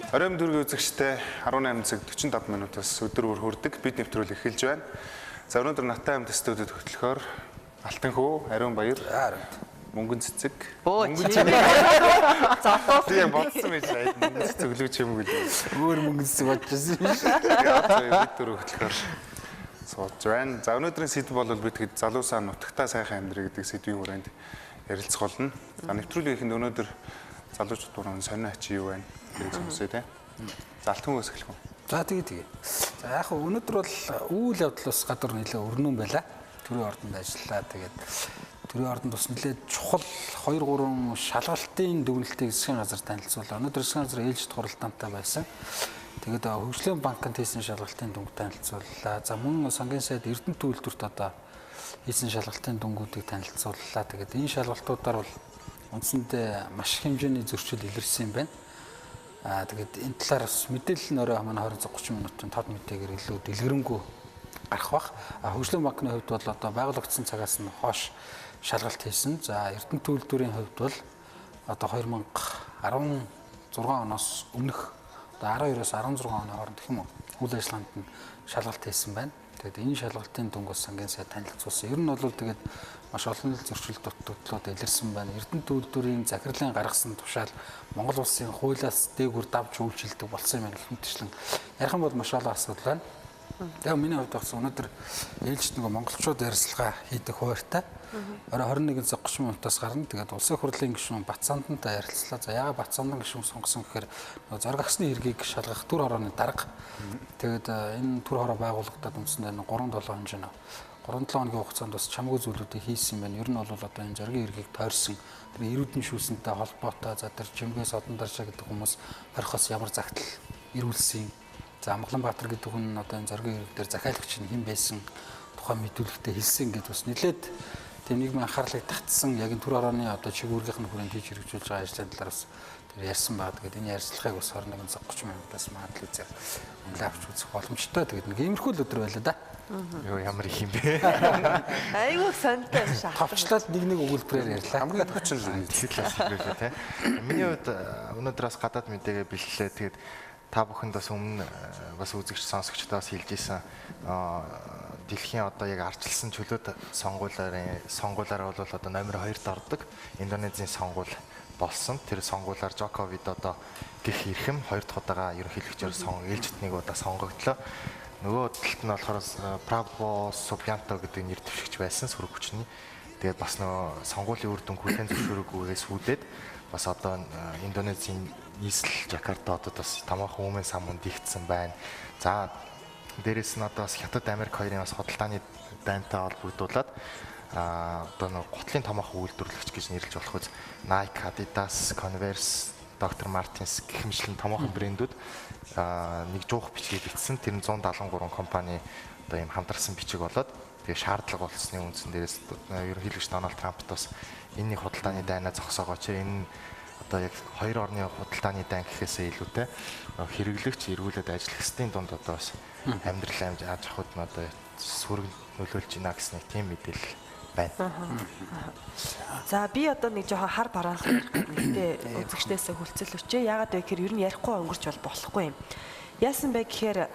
Оройн дүүргийн үзэгчтэй 18 цаг 45 минутаас өдөр бүр хүрдэг бид нэвтрүүлэг эхэлж байна. За өнөөдөр наттай хамт студид хөтлөхөөр Алтан хөө, Ариун Баяр, Мөнгөн цэцэг. Бөө Мөнгөн чи. Золоо. Тийм бодсон байж аа мөнгөн цэцэг лүү ч юм уу гэлээ. Өөр мөнгө зэцэг бодож байсан юм шиг. Тэгээд бид дөрөв хөтлөхөөр сууж байна. За өнөөдрийн сэдв бол бид хэд залуусаа нутагтаа сайхан амьдрах гэдэг сэдвийн хүрээнд ярилцах болно. За нэвтрүүлгийн эхэнд өнөөдөр залуучууд бүрэн сонин ачи юу байна гэж сонсъё те. За Алтан хөөс эхлэх үү? За тэгээ тэгээ. За яг хөө өнөөдөр бол үйл явдал бас гадуур нэлээ өрнөн байла. Төрийн ордонд ажиллаа. Тэгээд төрийн ордонд бас нэлээд чухал 2 3 шалгалтын дүгнэлтийг засгийн газар танилцуулаа. Өнөөдөр засгийн газар ээлжид хуралдаантай байсан. Тэгээд хөгжлийн банкнд хийсэн шалгалтын дүнг танилцууллаа. За мөн сангийн сайд Эрдэнэт үйлдвэрт одоо хийсэн шалгалтын дүнгуудыг танилцууллаа. Тэгээд энэ шалгалтуудаар бол үндсэндээ маш их хэмжээний зөрчил илэрсэн юм байна. Аа тэгээд энэ талаар бас мэдээлэл нь орой манай 20 цаг 30 минутын тод мэдээгээр илүү дэлгэрэнгүй гарах бах. А хөгжлийн банкны хувьд бол одоо байгуулагдсан цагаас нь хойш шалгалт хийсэн. За Эрдэнэт үйлдвэрийн хувьд бол одоо 2016 оноос өмнөх одоо 12-оос 16 оны хооронд гэх юм уу үйл ажиллагаанд нь шалгалт хийсэн байна. Тэгээд энэ шалгалтын дүнг бас сангийн сайд танилцуулсан. Ер нь бол тэгээд маш олон л зөрчил дутагдлууд илэрсэн байна. Эрдэнэт үйлдвэрийн захирлын гаргасан тушаал Монгол улсын хуулиас дээгүүр давж үйлчилдэг болсон юм байна гэх мэтчлэн ярих юм бол маш олон асуудал байна. Тэгээ миний хувьд бас өнөөдөр ээлжид нөгөө монголчууд ярилцлага хийдэг хуваартай. Орой 21 цаг 30 минутаас гарна. Тэгээд улсын хурлын гишүүн Батсандантай ярилцлаа. За яагаад Батсандан гишүүн сонгосон гэхээр нөгөө зориг агсны хэргийг шалгах төр хорооны дарга. Тэгээд энэ төр хороо байгуулагдаад үндсэндээ 3-7 хоног 3-7 хоногийн хугацаанд бас чамгүй зүйлүүдийг хийсэн юм байна. Ер нь бол одоо энэ зоригийн хэргийг тойрсон тэр эрүүдэн шүүсэнтэй холбоотой за тэр Чимгээс Одон даршаа гэдэг хүмүүс хорихоос ямар загтал ирүүлсэн. За Амгаланбаатар гэдэг хүн нь одоо энэ зоригийн хэрэг дээр захиалагч нь хэн байсан тухай мэдүүлэгтээ хэлсэн гэдээ бас нэлээд тийм нийгмийн анхаарлыг татсан яг энэ төр хорооны одоо чиг үүргийнх нь хүрээнд хийж хэрэгжүүлж байгаа ажлын талаар бас тэр ярьсан байгаа. Тэгээд энэ ярилцлагыг бас 21 цаг 30 минутаас магадлал үзээ үнэлээ авч үзэх боломжтой. Тэгээд нэг иймэрхүү л өдөр байлаа да. Йоо ямар их юм бэ? Айгүй сонтой юм шиг. Товчлоод нэг нэг өгүүлбэрээр ярьлаа. Хамгийн товч нь л Тэгэл бас юм байлаа те. Миний хувьд өнөөдөр бас гадаад мэдээгээ бэлтлээ. Тэгээд та бүхэнд бас өмнө бас үзэгч сонсогчдоо бас хэлж исэн дэлхийн одоо яг арчилсан чөлөөт сонгуулиар бол одоо номер 2-д ордог Индонезийн сонгуул болсон. Тэр сонгуулиар Жоко Видодо гих эрхэм 2 дахь удаага ерөнхийлөгчөөр ээлжид нэг удаа сонгогдлоо. Нөгөө талд нь болохоор Право Субянто гэдэг нэр дэвшигч байсан сөрөг хүчний. Тэгээд бас нөгөө сонгуулийн үр дүн хүлээн зөвшөөрөггүйгээс үүдээд бас одоо Индонезийн нийслэл Жакарта хотод бас томоохон хүмүүн сан мөн дийгдсэн байна. За дээрэс нь одоо бас Хятад Америк хоёрын бас худалдааны дайнтай холбогдуулаад одоо нөгөө гутлын томоохон үйлдвэрлэгч гэж нэрлэж болох үз Nike, Adidas, Converse, Dr. Martens гэх мэтлэн томоохон брэндүүд нэг жуух бичгийг бичсэн. Тэр нь 173 компани одоо ийм хамтарсан бичиг болоод тэгээ шаардлага болсны үндсэн дээрээс ерөнхийлөгч Дональд Трампт бас энэ нэг худалдааны дайнаа зогсоогооч, энэ одоо яг хоёр орны худалдааны дайн гэхээсээ илүүтэй хэрэглэгч эргүүлээд ажиллагчдын дунд одоо бас амьдрал амж аж ахуйд нь одоо сөрөг нөлөөлж байна гэсэн нэг тийм мэдээлэл байна. За би одоо нэг жоохон хар бараалах ярих гэдэг. Гэтэ үзэгчдээсээ хүлцэл өчөө. Яагаад вэ гэхээр ер нь ярихгүй өнгөрч бол болохгүй юм. Яасан бэ гэхээр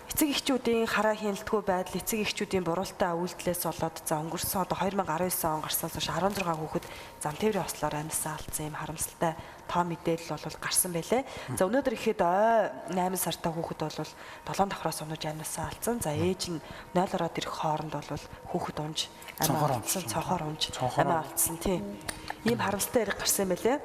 эцэг эхчүүдийн хараа хяналтгүй байдал, эцэг эхчүүдийн бурууттай үйлдэлээс болоод за өнгөрсөн одоо 2019 он гарснаас хойш 16 хүүхэд зам тээврийн ослоор амьсаа алдсан юм харамсалтай тоо мэдээлэл бол гарсан байлээ. За өнөөдөр ихэд ой 8 сартай хүүхэд бол 7 давхраас унаж амьсаа алдсан. За ээж нь 0 ороод ирэх хооронд бол хүүхэд унж амиа алдсан, цонхоор унж амиа алдсан тийм. Ийм харамсалтай хэрэг гарсан юм байлээ.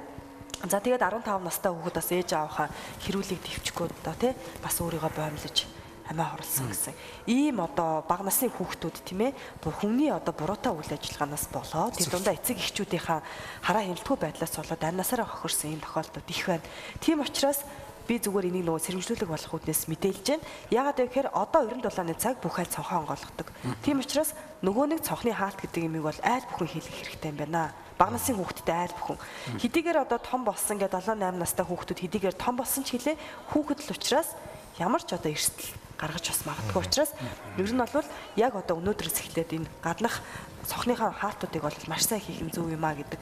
За тэгээд 15 настай хүүхэд бас ээж аавынхаа хэрүүлийг төвчгөө одоо тий бас өөрийгөө боомлож амиа хорлсон гэсэн. Ийм одоо бага насны хүүхдүүд тийм ээ хүний одоо буруутай үйл ажиллагаанаас болоод тэр дундаа эцэг эхчүүдийнхаа хараа хяналтгүй байдлаас болоод амь насаараа хохирсон ийм тохиолдлууд их байна. Тийм учраас би зүгээр энийг нөгөө сэрэмжлүүлэг болох үүднээс мэдээлж байна. Яагаад вэ гэхээр одоо 97-ны цаг бүх айл цонхоо онгойлгодог. Тийм учраас нөгөө нэг цонхны хаалт гэдэг юмыг бол айл бүхэн хийх хэрэгтэй юм байна. Бага насны хүүхдтэй айл бүхэн. Хэдийгээр одоо том болсон гэдэг 7 8 настай хүүхдүүд хэдийгээр том болсон ч гэлээ хүүхэд л учраас ямар ч одоо эрсдэл гаргаж бас магадгүй учраас ер нь бол яг одоо өнөөдрөөс эхлээд энэ гаднах цонхныхаа хаалтуудыг бол маш сайн хийх юм зөв юм а гэдэг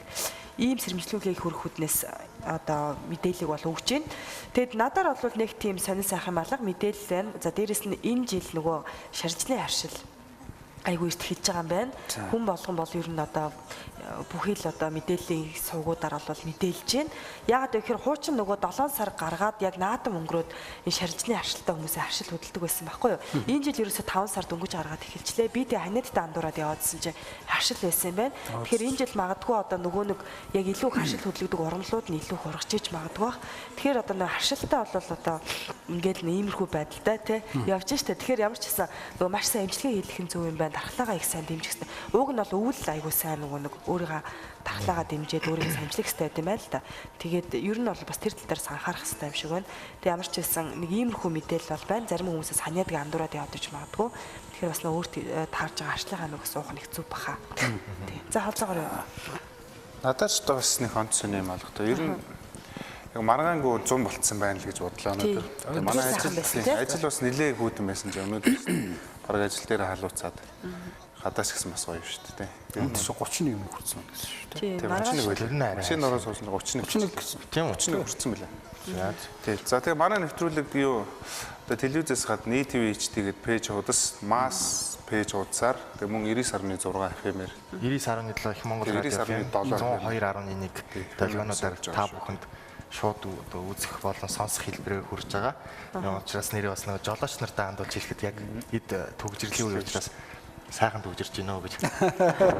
ийм сэрэмжлүүлгийг хүргэх үүднээс одоо мэдээллийг бол өгч байна. Тэгэд надаар бол нэг тийм сонин сайхан алга мэдээлэл байна. За дээрэс нь энэ жил нөгөө шаржлын харшил айгүй эрт хэлж байгаа юм байна. Хүн болгон бол ер нь одоо бүхий л одоо мэдээллийн сувгуудаар бол мэдээлж байна. Яагаад вэ гэхээр хуучин нөгөө 7 сар гаргаад яг наадам өнгөрөөд энэ шаржлын харшилтаа хүмүүсээ харшил хөдөлдөг байсан байхгүй юу? Энэ жил ерөөсө 5 сар дөнгөж гаргаад эхэлчлээ. Би тэг ханиадтай андуураад яваадсэн чинь харшил байсан юм байна. Тэгэхээр энэ жил магадгүй одоо нөгөө нэг яг илүү харшил хөдлөгдөг урамлууд нь илүү хургаж иж магадгүй бах. Тэгэхээр одоо нөгөө харшилтаа бол одоо ингээд нэг иймэрхүү байдалтай тий явж штэ. Тэгэхээр ямар ч гэсэн нөгөө маш сайн эмчилгээ хийх нь зөв юм байна. Дархлаагаа их сайн дэмжих хэрэгтэй. Уг нь бол өвөл айгүй сайн нөгөө нэг өөрийгөө дархлаагаа дэмжиж өөрийгөө самжлах хэрэгтэй байт юм байна л да. Тэгээд ер нь бол бас тэр тал дээр анхаарах хэрэгтэй юм шиг байна. Тэгээд ямар ч байсан нэг иймэрхүү мэдээлэл бол байна. Зарим хүмүүсээс ханиадыг андуураад яваад иж магадгүй. Тэгэхээр бас нөө өөрт таарж байгаа харшлага нөгөө суух нь хэцүү баха. Тий. За холзоогоор юу? Надад ч бас нэг онц сони юм алга та. Ер нь яг маргаангүй 100 болцсон байна л гэж бодлоо өнөөдөр. Манай ажил бас нэлээд хүүтэн байсан чинь өнөөдөр бараг ажил дээр халууцаад гадаас гисэн бас гоё шүү дээ. Энд чинь 31 юм хүрсэн гэсэн шүү дээ. Тийм 31 байлаа. Машин ороо суусан 31. 31 гэсэн. Тийм 31 хүрсэн байлаа. Тийм. За тэгээ манай нэвтрүүлэг юу одоо телевизээс гадна ETV HD гэдэг пэйж хуудас, Mass пэйж хуудасаар тэгээ мөн 99.6 FM-ээр 99.7 их Монгол радио 102.1 долгионуудаар та бүхэнд шууд одоо үзэх болон сонсох хэлбэрээр хүрж байгаа. Учраас нэрээ бас нөгөө жолооч нартай хандуулж хэлэхэд яг эд төгжрлийн үе учраас сайхан төгжирч гинөө гэж.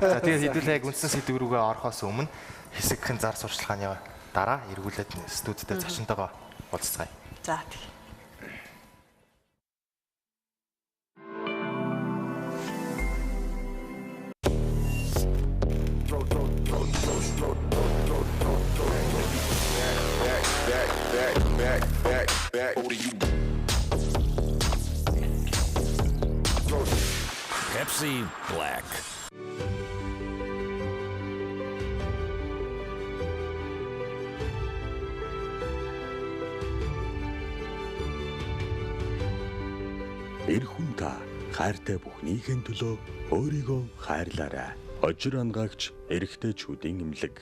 За тэгээд хэдүүлээ яг үндсэн сэдв рүүгээ орохоос өмнө хэсэгхэн зар сурталчилгааны дараа эргүүлээд студидтэй зочинтойгоо уулзцгаая. За тэг. Pepsi Black. Эр хүн та хайртай бүхнийхэн төлөө өөрийгөө хайрлаарай. Ожир ангаагч эрэгтэйчүүдийн эмнэлэг.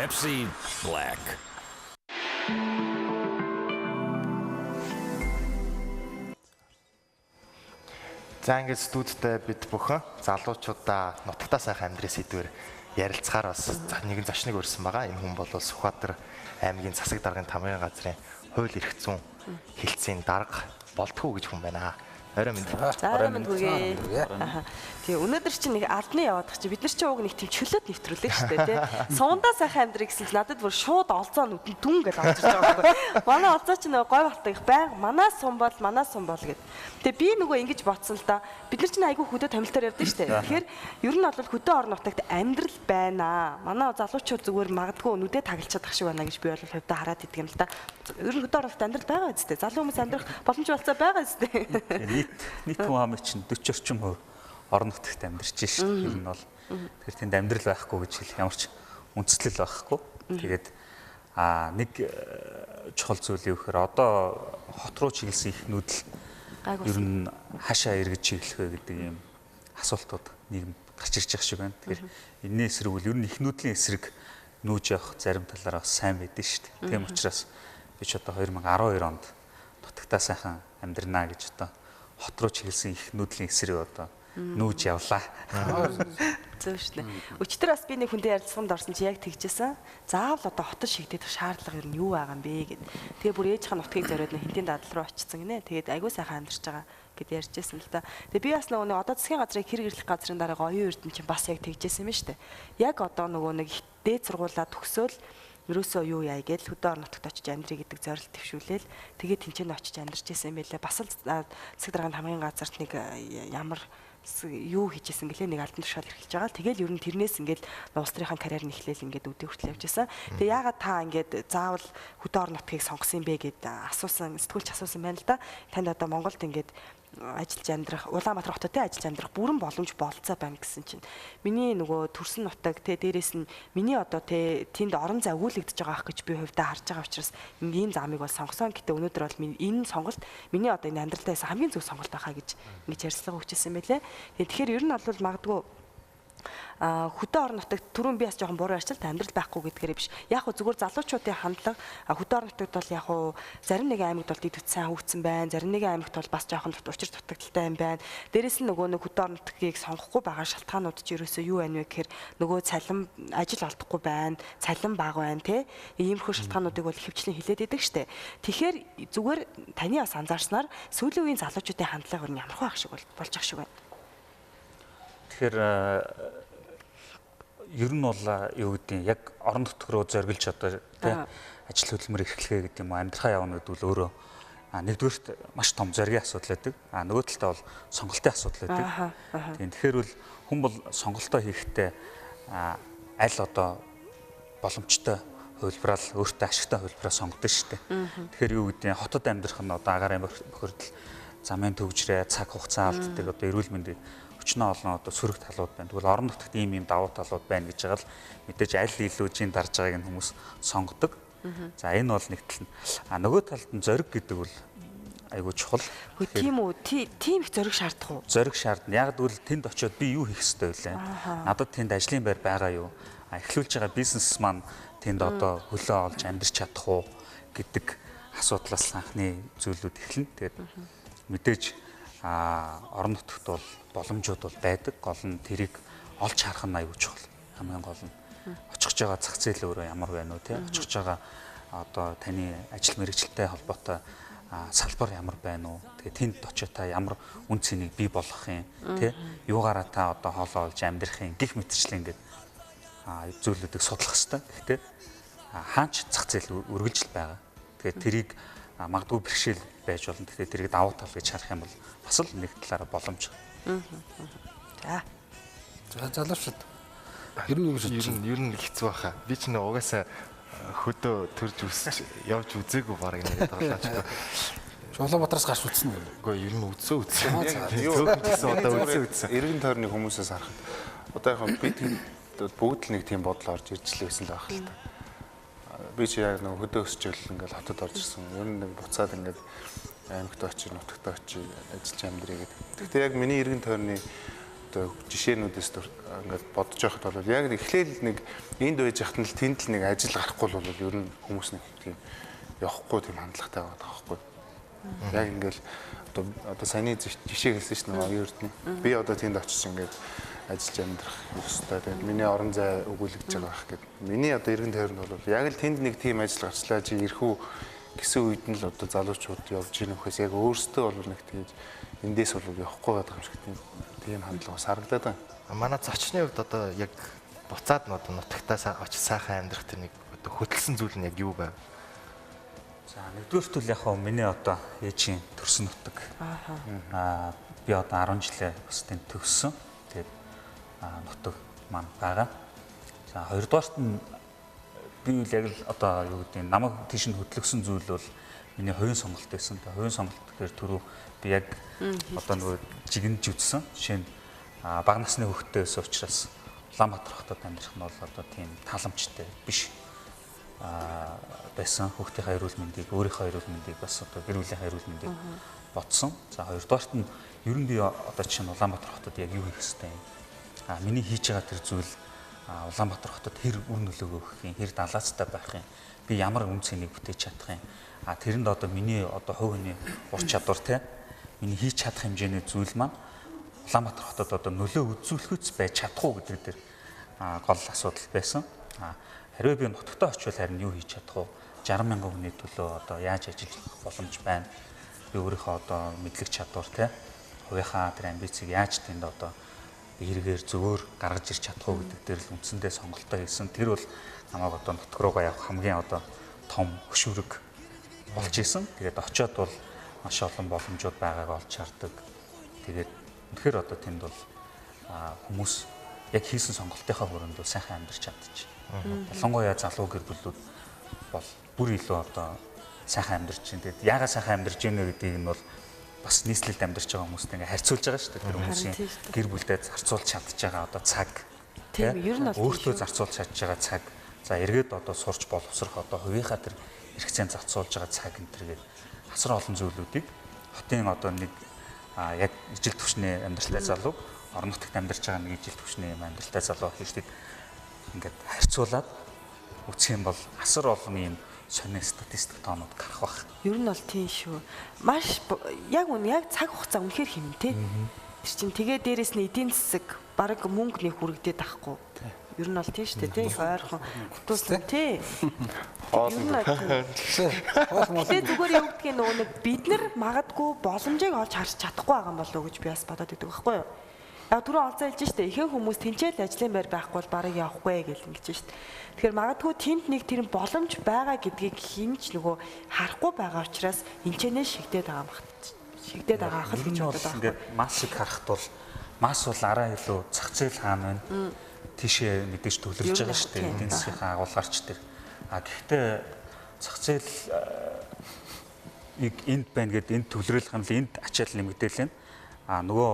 Pepsi Black. За ингээд студидтэй бид бүхэн залуучуудаа нутагтаа сайхан амьдрын сэдвээр ярилцахаар бас нэгэн зочныг урьсан байгаа. Энэ хүн бол Сүхбаатар аймгийн засаг даргын тамгын газрын хууль эрх зүйн хэлтсийн дарга болтгоо гэж хүн байна. Орой минь. За орой минь хүргэе. Тэгээ өнөөдөр чинь нэг албаны яваадах чи бид нар чинь уг нэг тийм чөлөөт нэвтрүүлэг шүү дээ тий. Сундаа сайхан амьдрыг гэсэн чинь надад бүр шууд олзоо нүдэн дүн гэж орж ирж байгаа байхгүй. Манай олзоо чинь нөгөө гой балтаг их байнга манай сум бол манай сум бол гэд. Тэгээ би нөгөө ингэж бодсон л да. Бид нар чинь айгүй хөдөө томилтоор явдсан шүү дээ. Тэгэхээр ер нь бол хөдөө орон нутагт амьдрал байна. Манай залуучууд зүгээр магадгүй нүдэ тагалчихад ах шиг байна гэж би бол хувьдаа хараад идэг юм л да. Ер нь хөдөө орон нутагт амьдрал байгаа үстэй. Залуу хүмүүс амьдрах боломж болцоо байгаа үстэй. Нийт хүн амын чинь 40 орчим хувь орон нутагт амьдарч шээ. Ер нь бол тэр тэнд амьдрал байхгүй гэж хэлэх ямар ч үндэслэл байхгүй. Тэгээд нэг чухал зүйл юу гэхээр одоо хот руу чиглэсэн их нүүдэл ер нь хаашаа эргэж чиглэх вэ гэдэг ийм асуултууд нийгэм гарч ирж байгаа шиг байна. Тэгэхээр энэний эсрэг үл ер нь их нүүдлийн эсрэг нүүж явах зарим талаараа бас сайн байдэн шүү дээ. Тийм учраас би ч одоо 2012 онд нутагтаа сайхан амьдрнаа гэж одоо хот руу чиглэсэн их нүүдлийн эсрэг одоо нүүж явлаа. Зөв шүү дээ. Өчтөр бас би нэг хүнтэй ярилцлаганд орсон чи яг тэгжсэн. Заавал одоо хотод шигдэх шаардлага ер нь юу байгаа юм бэ гэд. Тэгээ бүр ээжийнхээ нутгийг зориод нэг хинтийн дадал руу очсон гинэ. Тэгээд айгүй сайхан амьдарч байгаа гэд ярьжсэн л да. Тэгээ би бас нөгөө нэг одоо засгийн газрыг хэрэг эрлэх газрын дарга оюун эрдэнэ чинь бас яг тэгжсэн юм шүү дээ. Яг одоо нөгөө нэг дээд сургуулаа төгсөөл ерөөсөө юу яа гэж хөдөө орон нутагт очиж амьдрий гэдэг зорилт төвшүүлээл тэгээд тэнцэнэ очиж амьдарч байсан юм байлээ. Бас л засаг даргын хамгийн газарт нэг ямар юу хийжсэн гэлээ нэг албан тушаал эрхэлж байгаа. Тэгэл ер нь тэрнээс ингээд улс төрийн карьер нь эхлээл ингээд өдөө хүртэл явж байсан. Тэгээ яагаад та ингээд заавал хөдөө орон нутгийг сонгосон юм бэ гэд асуусан, сэтгүүлч асуусан байна л да. Танд одоо Монголд ингээд ажиллаж амьдрах, Улаанбаатар хотод те ажиллаж амьдрах бүрэн боломж болцоо байна гэсэн чинь миний нөгөө төрсөн нутаг те дээрээс нь миний одоо те тэнд орон зай өгүүлэгдэж байгаа ах гэж би хувьдаа харж байгаа учраас ийм замыг бол сонгосон. Гэтэ өнөөдөр бол миний энэ сонголт миний одоо энэ амьдралдаа хамгийн зөв сонголт байхаа гэж ингэж ярьцлага өгчээсэн байлээ. Тэгэхээр ер нь бол магадгүй хөдөө орон нутагт түрүүн би бас жоохон буруу ярьчихл та амьдрал байхгүй гэдгээрээ биш. Яг хөө зүгээр залуучуудын хандлага хөдөө орон нутагт бол яг хөө зарим нэгэн аймагт бол дэд сайн хөгжсөн байна. Зарим нэгэн аймагт бол бас жоохон учир дутагдaltaй юм байна. Дээрээс нь нөгөө нэг хөдөө орон нутгийг сонгохгүй байгаа шалтгаанууд ч ерөөсөө юу байна вэ гэхээр нөгөө цалин ажил олдохгүй байна, цалин бага байна те. Иймэрхүү шалтгаануудыг бол ихэвчлэн хилээд идэг штэ. Тэгэхээр зүгээр таны бас анзаарснаар сүүлийн үеийн залуучуудын хандлага өөр ямар хөө ах шиг болж ах шиг байна. Тэгэхээр ер нь бол юу гэдэг нь яг орон нутг руу зориглож одоо тий ажил хөдөлмөр эрхлэхээ гэдэг юм уу амьдрахаа явна гэдэг бол өөрөө нэгдүгээрт маш том зоригийн асуудал байдаг. Нөгөө талдаа бол сонголтын асуудал байдаг. Тийм тэгэхээр бол хүн бол сонголтоо хийхдээ аль одоо боломжтой хувилбараал өөртөө ашигтай хувилбараа сонгодог шүү дээ. Тэгэхээр юу гэдэг нь хотод амьдрах нь одоо агаарын бохирдол, замын төвжрээ, цаг хугацаа алддаг, одоо эрүүл мэндийн өчнөө олон одоо сөрөг талууд байна. Тэгвэл орон нутагт ийм давуу талууд байна гэж байгаа л мэдээж аль илүү жин дарж байгааг нь хүмүүс сонгодог. За энэ бол нэг тал нь. А нөгөө талд нь зориг гэдэг бол айгүй чухал. Тийм үү? Тийм их зориг шаардах уу? Зориг шаардна. Яг гэвэл тэнд очиод би юу хийх ёстой вэ? Надад тэнд ажлын байр байгаа юу? Эхлүүлж байгаа бизнес маань тэнд одоо хөлөө олж амьдрч чадах уу гэдэг асуудлаас анхны зүйлүүд эхэлнэ. Тэгээд мэдээж орон нутагт бол боломжууд бол байдаг. Гол нь тэрийг олж харах нь аюул чухал. Хамгийн гол нь очих гэж байгаа зах зээл өөрөө ямар байна уу те? Очих гэж байгаа одоо таны ажил мэргэжилтэй холбоотой салбар ямар байна уу? Тэгээ тэнд очиод та ямар үн цэнийг бий болгох юм те? Юугаараа та одоо хоолоо олж амьдрах юм гих мэтчлэн ингээд зүйлүүдийг судлах хэрэгтэй. Гэхдээ хаач зах зээл үргэлжил байгаа. Тэгээ тэрийг магадгүй бэрхшээл байж болно. Тэгэхээр тэрийг давуу тал гэж харах юм бол бас л нэг талаараа боломж. За. За залуучууд ер нь юу гэж бодож байна? Ер нь хэцүү баха. Би ч нэ угаасаа хөдөө төрж өсч явж үзээгүй бараг нэг тоглоочтой. Улаанбаатараас гарч үзсэн үү? Үгүй ер нь үзсэн. Зөөхөн гэсэн одоо үзсэн. Эргэн тойрны хүмүүсээс харахад одоо яг бид бүгд л нэг тийм бодол орж ирж л байсан л байх л та. Би чи яг нэг хөдөө өсчөл ингээл хотод орж ирсэн. Ер нь нэг буцаад ингээд аймагт очиж, нутагт очиж ажиллаж амьдрий гэдэг. Гэхдээ яг миний эргэн тойрны одоо жишээнүүдээс ингээд бодож байхад бол яг эхлээл нэг энд байж хат нь л тэнд л нэг ажил гарахгүй бол ер нь хүмүүс нэг тийм явахгүй тийм хандлагатай байгаа байхгүй. Яг ингээл одоо саяны жишээ хэлсэн шүү дээ оюун эрдэнэ. Би одоо тэнд очиж ингээд ажиллаж амьдрах ёстой. Тэгээд миний орон зай өгүүлэгдэж байгаа байх гэдэг. Миний одоо эргэн тойронд бол яг л тэнд нэг тийм ажил гарчлаа чи ирэх үү гэсэн үед нь л одоо залуучууд явж ийн үхээс яг өөрсдөө бол нэг тэгж эндээс бол явахгүй байдаг юм шиг тийм хандлага бас харагдаад байна. Манай зочны хувьд одоо яг буцаад нь одоо нутагтаа очиж сайхан амьдрах тэр нэг одоо хөтөлсөн зүйл нь яг юу байв? За нэгдүгээрт л яг хөө миний одоо ээжийн төрсөн нутаг. Би одоо 10 жилээ бас тэнд төгссөн. Тэгээд нутаг маань байгаа. За хоёрдугаарт нь би үл яг л одоо юу гэдэг нь намайг тийш нь хөтлөгсөн зүйл бол миний хувийн сонголт байсан. Тэгээ хувийн сонголт гэхээр түрүү би яг одоо нөгөө жигэнж үтсэн. Жишээ нь бага насны хүүхдтэй байсан учраас Улаанбаатар хотод амьдрах нь бол одоо тийм тааламжтай биш байсан. Хүүхдийнхээ эрүүл мэндийг, өөрийнхөө эрүүл мэндийг бас одоо гэр бүлийнхээ эрүүл мэндийг бодсон. За хоёрдугаарт нь ер нь би одоо жишээ нь Улаанбаатар хотод яг юу хийх ёстой юм? Миний хийж байгаа тэр зүйл Улаанбаатар хотод хэр үр нөлөөгөө өгөх юм, хэр далаацтай байх юм, би ямар үн цэнийг бүтээж чадах юм. Тэрэнд одоо миний одоо хувь хүний ур чадвар те миний хийж чадах хэмжээний зүйл маань Улаанбаатар хотод одоо нөлөө үзүүлэхүйц байж чадах уу гэдэг дээр гол асуудал байсан. Хэрвээ би нутагтаа очивол харин юу хийж чадах уу? 60 мянган хүний төлөө одоо яаж ажиллах боломж байна? Би өөрийнхөө одоо мэдлэг чадвар те хувийнхаа тэр амбицийг яаж тэнд одоо эргээр зөвөр гаргаж ирч чадах уу гэдэг дээр л үндсэндээ сонголтоо хийсэн. Тэр бол намайг одоо нутг руугаа явах хамгийн одоо том хөшүүрэг болж исэн. Тэгээд очиод бол маш олон боломжууд байгааг олж хардаг. Тэгээд Үнэхээр одоо тэнд бол хүмүүс яг хийсэн сонголтынхаа хүрээнд бол сайхан амьдарч чадчих. Ялангуяа залуу гэр бүлүүд бол бүр илүү одоо сайхан амьдарч байна. Тэгээд яагаад сайхан амьдарч байна вэ гэдгийг нь бол бас нийслэлд амьдарч байгаа хүмүүстэй ингээ харьцуулж байгаа шүү дээ. Тэр хүмүүсийн гэр бүлдээ зарцуулж чадж байгаа одоо цаг Тийм, ер нь бол өөртөө зарцуулж чадж байгаа цаг. За эргээд одоо сурч боловсрох одоо хувийнхаа тэр хэрэгцээнд зарцуулж байгаа цаг энэ төр гээд асар олон зүйлүүдийг хотын одоо нэг яг ижил түвшний амьдралтай залуу орон нутагт амьдарч байгаа нэг ижил түвшний юм амьдралтай залуу хоёрыг ингээд харьцуулаад үзэх юм бол асар олон юм сонин статистик тоонууд гарах байх. Ер нь бол тийм шүү. Маш яг үн яг цаг хугацаа үнэхээр хэмнэ те. Тэр чинь тэгээ дээрэс нь эдийн засаг бараг мөнгө нэг хүрэгдээд ахгүй. Ер нь бол тийм шүү дээ те. Их ойрхон утуулсан тий. Хоол Ер нь бол тийм. Гэтэ зүгээр юу гэдгийг нөгөө нэг бид нар магадгүй боломжийг олж харж чадахгүй байгаа юм болов уу гэж би бас бодоод идэг байхгүй юу? Яг түрүү олзаа хэлж штэ ихэнх хүмүүс тэнцэл ажлын байр байхгүй бол барыг явахгүй гэл ингэж штэ. Тэгэхээр магадгүй тэнд нэг тэр боломж байгаа гэдгийг хинч нөгөө харахгүй байгаа учраас энчэнэ шигдээд байгаа юм бах. Шигдээд байгаа ах л гэж Ер нь бол бодоод байгаа. ингээд массыг харахад бол масс бол арай илүү зах зээл хаана байна. Тийшээ мэдээж төвлөрж Ер нь байгаа шүү дээ. тийм. Эдийн засгийнхаа агуулгаарч тэр. А гэхдээ зах зээл энд байна гэд энд төвлөрөх юм л энд ачаал нэмэгдээл байна. А нөгөө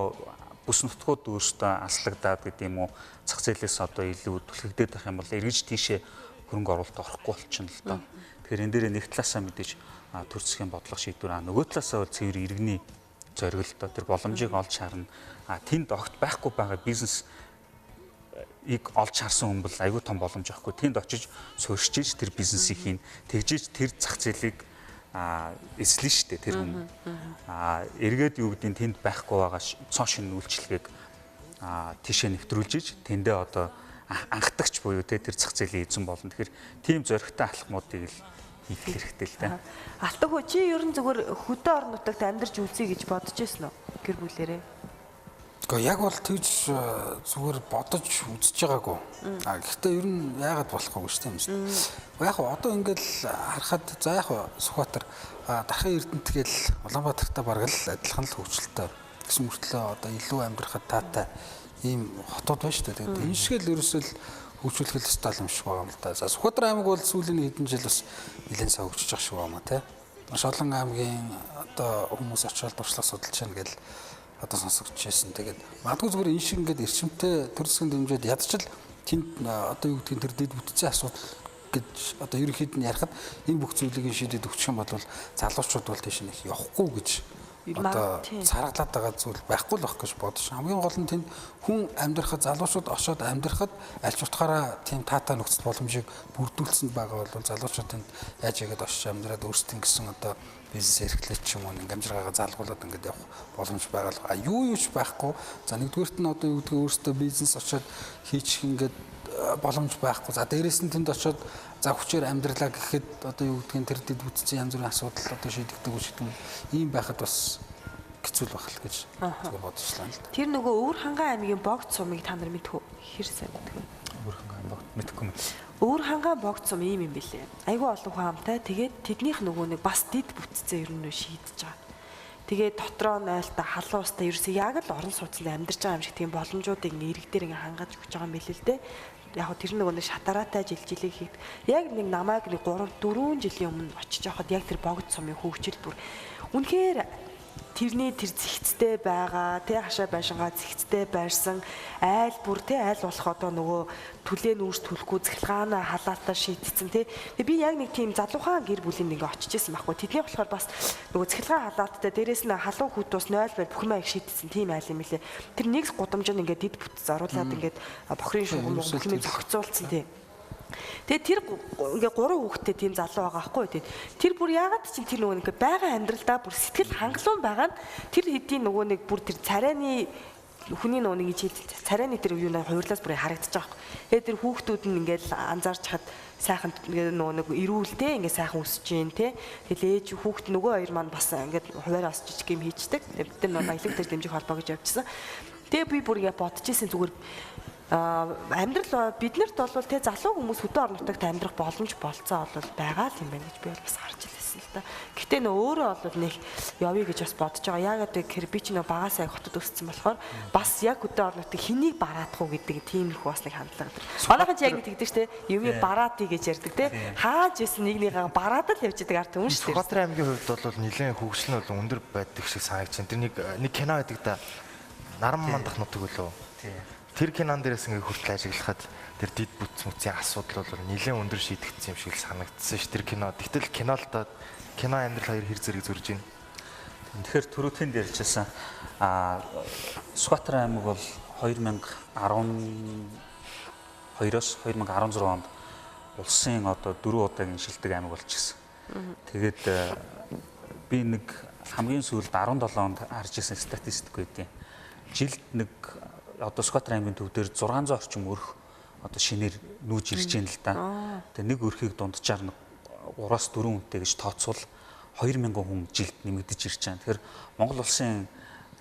бүс нутгууд өөрсдөө аслагдаад гэдэг юм уу зах зээлээс одоо илүү түлхэгдээд байх юм бол эргэж тийшээ хөрөнгө оруулалт орохгүй болчихно л доо. Тэгэхээр энэ дээр нэг талаасаа мэдээж төр засгийн бодлого шийдвэр, нөгөө талаасаа бол цэвэр иргэний зориг л доо. Тэр боломжийг олж харна. А тэнд огт байхгүй байгаа бизнес ийг олж харсан хүн бол айгүй том боломж авахгүй. Тэнд очиж суурьшиж иж тэр бизнесийг хийн. Тэгжиж тэр зах зээлийг эзлэн штэ тэр хүн. Эргээд юу гэдгийг тэнд байхгүй байгаа цоо шинэ үйлчлэгийг тийшээ нэвтрүүлж иж тэндээ одоо анхдагч буюу те тэр зах зээлийн эзэн болно. Тэгэхээр тийм зоригтой алхмуудыг л хийх хэрэгтэй л дээ. Алтан хөө чи ер нь зүгээр хөдөө орон нутагт амьдарч үзье гэж бодож байсан уу? Гэр бүлэрээ. Гэхдээ яг бол тэгж зүгээр бодож үзэж байгаагүй. А гэхдээ ер нь яагаад болохгүй гэж тийм үү. Яг одоо ингээл харахад за яг Сүхбаатар Дархан Эрдэнэт гээл Улаанбаатартай бараг л адилхан л хөгжилтэй гэсэн мөртлөө одоо илүү амьдрахад таатай ийм хотууд байна шүү дээ. Тэгээд энэ шиг л ерөөсөө л хөгжүүлэх л ёстой юм шиг байгаа юм л да. За Сүхбаатар аймаг бол сүүлийн хэдэн жил бас нэлээд сайн хөгжиж байгаа шиг байна те. Маш олон аймгийн одоо хүмүүс очиод туршлага судалж байна гэл одоо сонсогдож байсан. Тэгээд магадгүй зүгээр энэ шиг ингээд эрчимтэй төр засгийн дэмжиж ядчил тэнд одоо юу гэдгийг тэр дэд бүтцийн асуудал гэж одоо ерөнхийд нь ярихад энэ бүх зүйлийг шийдээд өгчих юм бол залуучууд бол тийш нэг явахгүй гэж одоо царгалаад байгаа зүйл байхгүй л байх гэж бодож. Хамгийн гол нь тэнд хүн амьдрахад залуучууд очоод амьдрахад аль ч утгаараа тийм таатай нөхцөл боломжийг бүрдүүлсэн байгаа бол залуучууд тэнд яаж яагаад очиж амьдраад өөрсдийн гэсэн одоо бизнес эрхлэж ч юм уу нэг амжиргаагаа залгуулад ингээд явах боломж байгаа л. А юу юуч байхгүй. За нэгдүгээрт нь одоо юу гэдгийг өөрсдөө бизнес очоод хийчих ингээд боломж байхгүй. За дээрэс нь тэнд очоод за хүчээр амьдралаа гэхэд одоо юу гэдгийг тэр дэд бүтцийн янз бүрийн асуудал одоо шийдэгдэг үү гэдэг юм. Ийм байхад бас хэцүү л байх л гэж зүгээр бодчихлаа л да. Тэр нөгөө Өвөр хангай аймгийн богд сумыг та нар мэдэх үү? Хэр сайн мэдэх вэ? Өвөр хангай богд мэдэхгүй юм. Өвөр хангай богд сум ийм юм бэлээ. Айгүй олон хүн амтай. Тэгээд тэднийх нөгөө нэг бас дэд бүтцээ ер нь шийдэж байгаа. Тэгээд дотроо нойлтой халуун устай ерөөсөө яг л орон сууцнд амьдарч байгаа юм шиг тийм боломжуудыг ингээ ирэг дээр ингээ хангаж өгч байгаа юм билээ л дээ. Яг хөө тэр нөгөө нэг шатараатай жил жилийг хийгд. Яг нэг намайг нэг 3 4 жилийн өмнө очиж явахад яг тэр богд сумын хөгжил бүр үнэхээр тэрний тэр зэгцтэй байгаа тий хашаа байшингаа зэгцтэй байрсан айл бүр тий айл болох одоо нөгөө түлээ нүүрс түлхүү цахилгаанаа халаалтаа шийдсэн тий. Тэгээ би яг нэг тийм залуухан гэр бүлийн ингээ очиж исэн байхгүй. Тэдний болохоор бас нөгөө цахилгаан халаалттай дээрээс нь халуун хүүт ус 0 байр бүх юм аяг шийдсэн тийм айл юм лээ. Тэр нэг гудамж нь ингээ дид бүтц оруулаад ингээд бохрын шугам бүх юм зохицуулсан тий. Тэгээ тэр ингээ гурван хүүхэдтэй тийм залуу байгаа байхгүй тий. Тэр бүр яагаад чинь тэр нөгөө ингээ байгаа амьдралдаа бүр сэтгэл хангалуун байгаа нь тэр хэдийн нөгөө нэг бүр тэр царайны хүний нөгөө нэг ижил царайны тэр юу хувирлаас бүр харагдаж байгаа байхгүй. Тэгээ тэр хүүхдүүд нь ингээл анзаарч хад сайхан нөгөө нэг эрүүлтэй ингээ сайхан өсөж гин тий. Тэгэл ээж хүүхд нөгөө хоёр маань бас ингээд хуваараа бас жижиг юм хийчдэг. Тэр нөгөө баялаг дээр дэмжих холбоо гэж явжсан. Тэгээ би бүр ингээ бодож исэн зүгээр амьдрал биднэрт бол тэ залуу хүмүүс хөдөө орон нутагт амьдрах боломж болцоо бол байгаа л юм байна гэж би бол бас харж илээсэн. байсан л та. Гэтэ нөө өөрөө бол нэг явъя гэж бас бодож байгаа. Яагаад вэ гэхээр би ч нөө багасаа яг хотод өссөн болохоор бас яг хөдөө орон нутгийг хэнийг бараадах уу гэдэг тиймэрхүү бас нэг хандлага. Манайхан ч яг нэг тэгдэг штэ. Юмыг бараадъя гэж ярьдаг те. Хааж исэн нэг нэгээ бараад л явж идэг ард түмэн штэ. Сүхбаатар аймгийн хувьд бол нэлээд хөгжил нь бол өндөр байдаг шиг санагч. Тэр нэг кино байдаг да. Наран мандах нутаг үлээ. Тэр кинон дээрээс ингээ хүртэл ажиглахад тэр дид бүтц мүцийн асуудал бол нэлээд өндөр шийдэгдсэн юм шиг л санагдсан ш. Тэр кино. Гэтэл кино л доо кино амьдрал хоёр хэр зэрэг зөрж байна. Тэгэхээр түрүүтэнд ярьжсэн Сүхбаатар аймаг бол 2012-оос 2016 онд улсын одоо 4 удаагийн шилдэг аймаг болчихсон. Тэгээд би нэг хамгийн сүүлд 17 онд харж ирсэн статистик байдیں۔ Жилд нэг одоо Сүхбаатар аймгийн төв дээр 600 орчим өрх одоо шинээр нүүж ирж байна л да. Тэгээ нэг өрхийг дунджаар 3-аас 4 хүнтэй гэж тооцвол 2000 хүн жилд нэмэгдэж ирж байна. Тэгэхээр Монгол улсын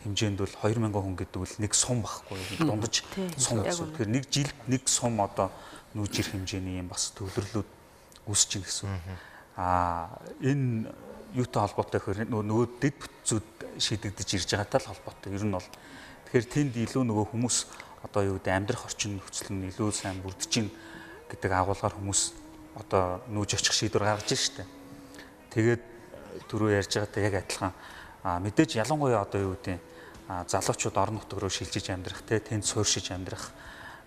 хэмжээнд бол 2000 хүн гэдэг бол нэг сум байхгүй юу? Дундаж сум гэсэн. Тэгэхээр нэг жилд нэг сум одоо нүүж ирэх хэмжээний юм бас төвлөрлүүд үүсэж байна гэсэн. Энэ юутай холбоотой гэхээр нөгөө дэд бүтцүүд шийдэгдэж ирж байгаатай л холбоотой. Ер нь бол тэгэхээр тэнд илүү нөгөө хүмүүс одоо юу гэдэг амьдрах орчин нөхцөл нь илүү сайн бүрдэж гин гэдэг агуулгаар хүмүүс одоо нүүж очих шийдвэр гаргаж штэ. Тэгээд түрүү ярьж байгаатай яг адилхан мэдээж ялангуяа одоо юу гэдэг залуучууд орон нутг руу шилжиж амьдрах те тэнд сууршиж амьдрах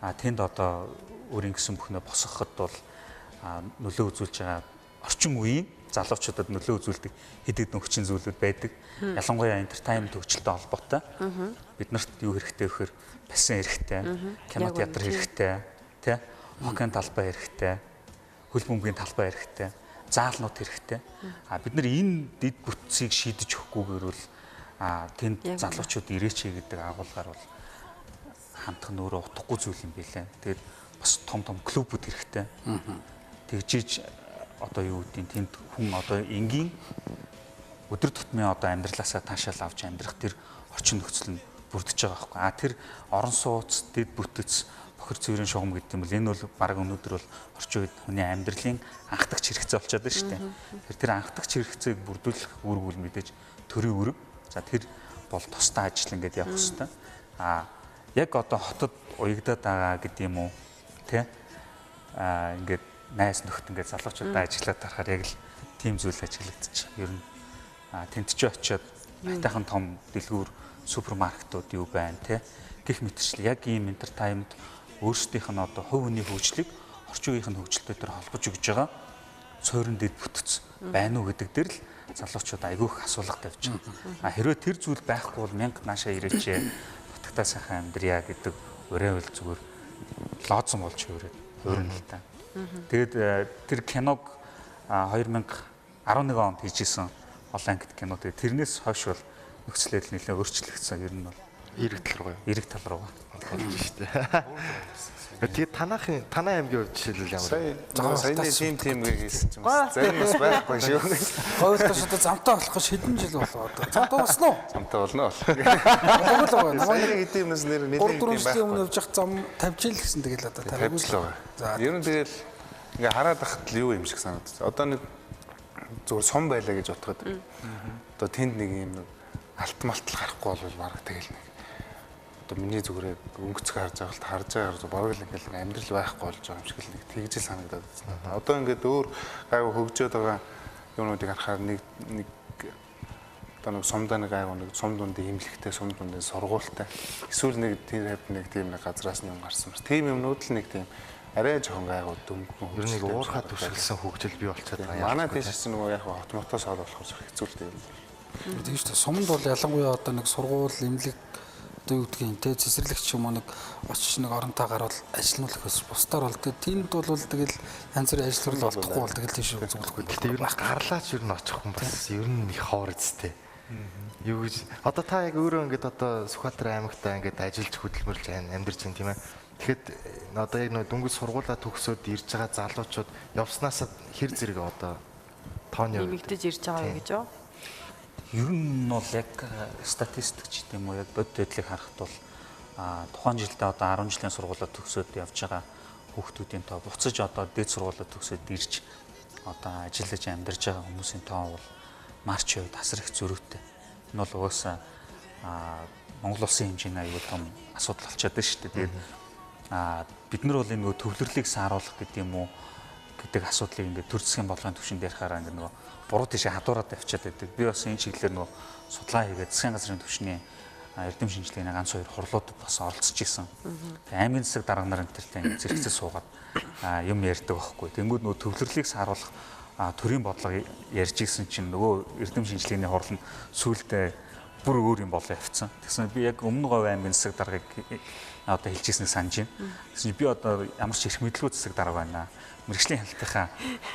тэнд одоо өөрийн гэсэн бүхнээ босгоход бол нөлөө үзүүлж байгаа орчин үеийн залуучуудад нөлөө үзүүлдэг хэд хэдэн хүчин зүйлүүд байдаг. Ялангуяа entertainment хөгжилтэй холбоотой. Бид нарт юу хэрэгтэй вэхээр пассан хэрэгтэй, кино театр хэрэгтэй, тэ хоккейн талбай хэрэгтэй, хөл бөмбөгийн талбай хэрэгтэй, заалнууд хэрэгтэй. Бид нар энэ дэд бүтцийг шийдэж өгөхгүйгээр бол тэнд залуучууд ирээч гэдэг агуулгаар бол хандах нь өөрөө утгагүй зүйл юм билээ. Тэгээд бас том том клубүүд хэрэгтэй. Тэгжиж одоо юу гэдэг тэнд хүн одоо энгийн өдөр тутмын одоо амьдралаасаа таашаал авч амьдрах тэр орчин нөхцөл нь бүрдэж байгаа байхгүй. Тэр орон сууц, дэд бүтэц, бохир цэврийн шугам гэдэг юм бол энэ бол баг өнөөдөр бол орчин үед хүний амьдралын анхдагч хэрэгцээ болчиход байна шүү дээ. Тэр анхдагч хэрэгцээг бүрдүүлэх үүрэг үл мэдээж төрийн үүрэг. За тэр бол тусдаа ажил ингээд явах хэвээр. Яг одоо хотод уягдаад байгаа гэдэг юм уу тэ? Ингээд найз нөхд ингээд залуучуудаа ажиллаад тарахаар яг л тийм зүйл ажиглагдчих. Ер нь тэнд ч очиод хайтайхан том дэлгүүр супермаркетууд юу байна те гэх мэтчил яг ийм entertainment өөрсдийнх нь одоо хувь хүний хөгжлийг орчин үеийнх нь хөгжилтэй төр холбож өгж байгаа цойрон дэд бүтц байна уу гэдэг дээр л залуучууд айгүй их асуулга тавьж байгаа. Хэрвээ тэр зүйл байхгүй бол мянга наашаа ирээч нутагтаа сайхан амьдрья гэдэг уриа бол зүгээр лоозон болж хувираад хувирна л та. Тэгээд тэр киног 2011 онд хийжсэн олон ангит кино. Тэгээд тэрнээс хойш бол нөхцөл байдал нэлээд өөрчлөгдсөн. Ер нь бол эрэг тал руу. Эрэг тал руу. Болж шүү дээ. Тэгээд танай аймгийн хувьд жишээлбэл ямар вэ? Саяны тим хийсэн ч юм уу. Зарим бас байхгүй шүү. Говьлтош одоо замтай болох гэж хэдэн жил болов одоо. Замтай болсон уу? Замтай болно. Болов. Саяны хэдэн юмнаас нэр нэлээд 3 4 жилийн өмнө явж явах зам 50 жил гэсэн тэгэл одоо 50 жил байгаа. Ер нь тэгэл ингээ хараад байхад л юу юм шиг санагдаж. Одоо нэг зүгээр сум байлаа гэж бодоход одоо тэнд нэг юм алт малтал гарахгүй бол бараг тэгэл нэг одоо миний зүгээр өнгөцөг харж байгаа л харж байгаа бараг л ингээл амьдрал байхгүй болж байгаа юм шиг л нэг тэгжил санагдаад байна. Одоо ингээд өөр гайгүй хөгжөөд байгаа юмнуудыг харахаар нэг нэг одоо нэг сумдаа нэг гайгүй нэг сум дундын имлэгтэй, сум дундын сургуультай эсвэл нэг тэр хавьд нэг тийм нэг газраас нь юм гарсан бас тийм юмнууд л нэг тийм арай жоохон гайгүй дөнгөн ер нь нэг уурхаа түшгэлсэн хөгжил бий болчиход байгаа. Манай тийш чинь нөгөө яг хот мотоос хол болохоор хэцүү л дээ. Тийм шүү дээ. Сумд бол ялангуяа одоо нэг сургууль, эмнэлэг одоо юу гэдгийг те цэцэрлэгч юм уу нэг очиж нэг оронтой гарвал ажиллануулах гэсэн. Бусдаар бол тэнд бол тэгэл янз бүрийн ажил төрөл олдохгүй бол тэгэл тийш зөвлөхгүй. Гэтэ ер нь гарлаач ер нь очих хүн бас ер нь их хоор эзтэй. Юу гэж одоо та яг өөрөө ингээд одоо Сүхбаатар аймагтаа ингээд ажиллаж хөдөлмөрлж амьдарч байна тийм ээ. Тэгэхэд одоо яг нөө дөнгөж сургуулаа төгсөөд ирж байгаа залуучууд явснаасаа хэр зэрэг одоо тооны нэмэгдэж ирж байгаа юм гэж юу? Ер нь бол яг статистик ч гэдэм үү яг бодит байдлыг харахад бол тухайн жилдээ одоо 10 жилийн сургуулаа төгсөөд явж байгаа хүүхдүүдийн тоо буцаж одоо дээд сургуулаа төгсөөд ирж одоо ажиллаж амьдарч байгаа хүмүүсийн тоо бол марч хувьд асар их зөрүүтэй. Энэ бол угаасаа Монгол улсын хэмжээний аюул том асуудал болчиход байна шүү дээ. Тэгээд бид нар бол энэ нөгөө төвлөрлийг сааруулах гэдэг юм уу гэдэг асуудлыг ингээд төр засгийн бодлогын түвшинд ярихаараа ингээд нөгөө буруу тийшээ хадуураад явчихад байдаг. Би бас энэ чиглэлээр нөгөө судалгаа хийгээд засгийн газрын түвшний эрдэм шинжилгээний ганц хоёр хурлуудад бас оролцож исэн. Тэгээ аймгийн засаг дарга нар энэ тэртэй ингээд зэрэгцээ суугаад юм ярьдаг байхгүй. Тэнгүүд нөгөө төвлөрлийг сааруулах төрийн бодлого ярьж исэн чинь нөгөө эрдэм шинжилгээний хурал нь сүүлдээ бүр өөр юм болоо явцсан. Тэгсэн би яг өмнө говь аймгийн засаг даргаыг одоо хэлж ирснийг санаж байна. Тэгсэн чинь би одоо ямар ч эрх мэдлгүй засаг дарга байна. Мэргэжлийн хяналтынхаа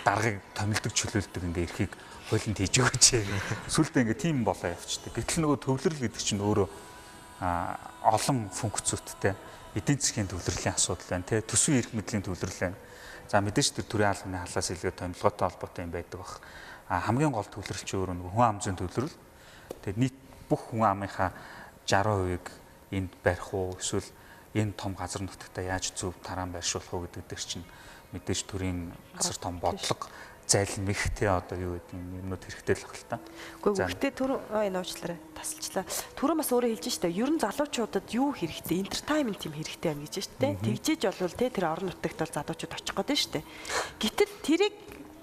даргаыг томилдог чөлөөлдөг ингээ эрхийг хуулинд хийж өгөөч. Сүүлдээ ингээ тийм болоо явцдаг. Гэтэл нөгөө төвлөрөл гэдэг чинь өөрөө олон функцүүдтэй эдийн засгийн төвлөрлийн асуудал байна, тэ төсвийн эрх мэдлийн төвлөрөл байна. За мэдээж тэр төрийн албаны халаас илгээд томилгоотой холбоотой юм байдаг бах. Хамгийн гол төвлөрөл чинь өөрөө нөгөө хүн ам зүйн төвлөрөл. Тэгээд нийт бүх хүн амынхаа 60%-ыг энд барих уу эсвэл энэ том газар нутагтаа яаж зөв тараан байршуулах уу гэдэг дээр чинь мэдээж төрийн асар том бодлого зайлмих те одоо юу гэдэг юмнууд хэрэгтэй л баг л та. Үгүй гэхдээ түр энэ уучлаарай тасалчлаа. Түрүү бас өөрөө хэлж штэ. Ер нь залуучуудад юу хэрэгтэй? Entertainment юм хэрэгтэй байна гэж штэ. Тэгжээж болвол те тэр орон нутагт бол залуучууд очих гээд штэ. Гэтэл тэрийг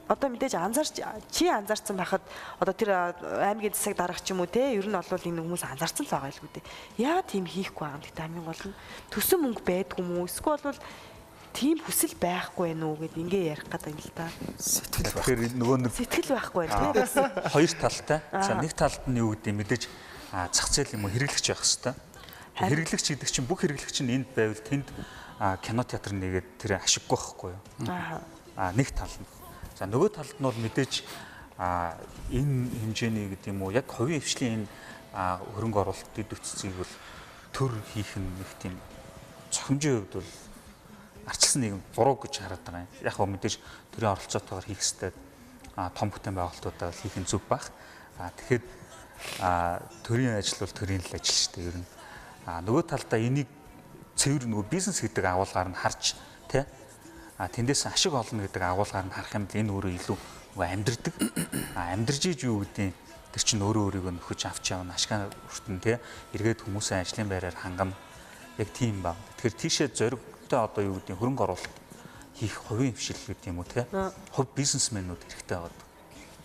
одоо мэдээж анзаарч чи анзаарсан байхад одоо тэр аймгийн засаг дарга ч юм уу те ер нь бол энэ хүмүүс анзаарсан л байгаа юм л үү. Яагаад тийм хийхгүй байгаа юм гэдэг хамгийн гол нь төсөн мөнгө байдгүй юм уу? Эсвэл бол тийм хүсэл байхгүй байх уу гэд ингээ ярих гэдэг юм л та. Сэтгэл байх. Тэгэхээр нөгөө нэг сэтгэл байхгүй байх тийм бас хоёр талтай. За нэг талд нь юу гэдэг юм мэдээж зах зээл юм уу хэрэглэгч байх хэвээр. Хэрэглэгч гэдэг чинь бүх хэрэглэгч нь энд байвал тэнд кино театр нэгээд тэр ашиггүй байхгүй юу? Аа нэг тал нь. За нөгөө талд нь бол мэдээж энэ хэмжээний гэдэг юм уу яг хувийн хвшлийн энэ хөрөнгө оруулалт дэд бүтцийг бол төр хийх нь нэг тийм цохимжийн хувьд бол арчилсан нийгэм буруу гэж хараад байгаа юм. Яг хөө мэдээж төрийн оролцоотойгоор хийх ёстой том бүтээн байгуулалтуудаа хийх нь зөв байх. Тэгэхээр төрийн ажил бол төрийн л ажил шүү дээ ер нь. Нөгөө талдаа энийг цэвэр нөгөө бизнес гэдэг агуулгаар нь харж тэ тэндээс ашиг олно гэдэг агуулгаар нь харах юм бол энэ өөрөө илүү нөгөө амьдрдаг. Амьдрж иж юу гэдیں тэр чинь өөрөө өөрийгөө нөхөж авч явна ашгаа хүртэн тэ эргээд хүмүүсийн ажлын байраар хангана. Яг тийм баг. Тэгэхээр тийшээ зоригтой одоо юу гэдیں хөрөнгө оруулалт хийх хувийн хвшил гэдэг юм уу тэ хувь бизнесмэнүүд хэрэгтэй байгаа.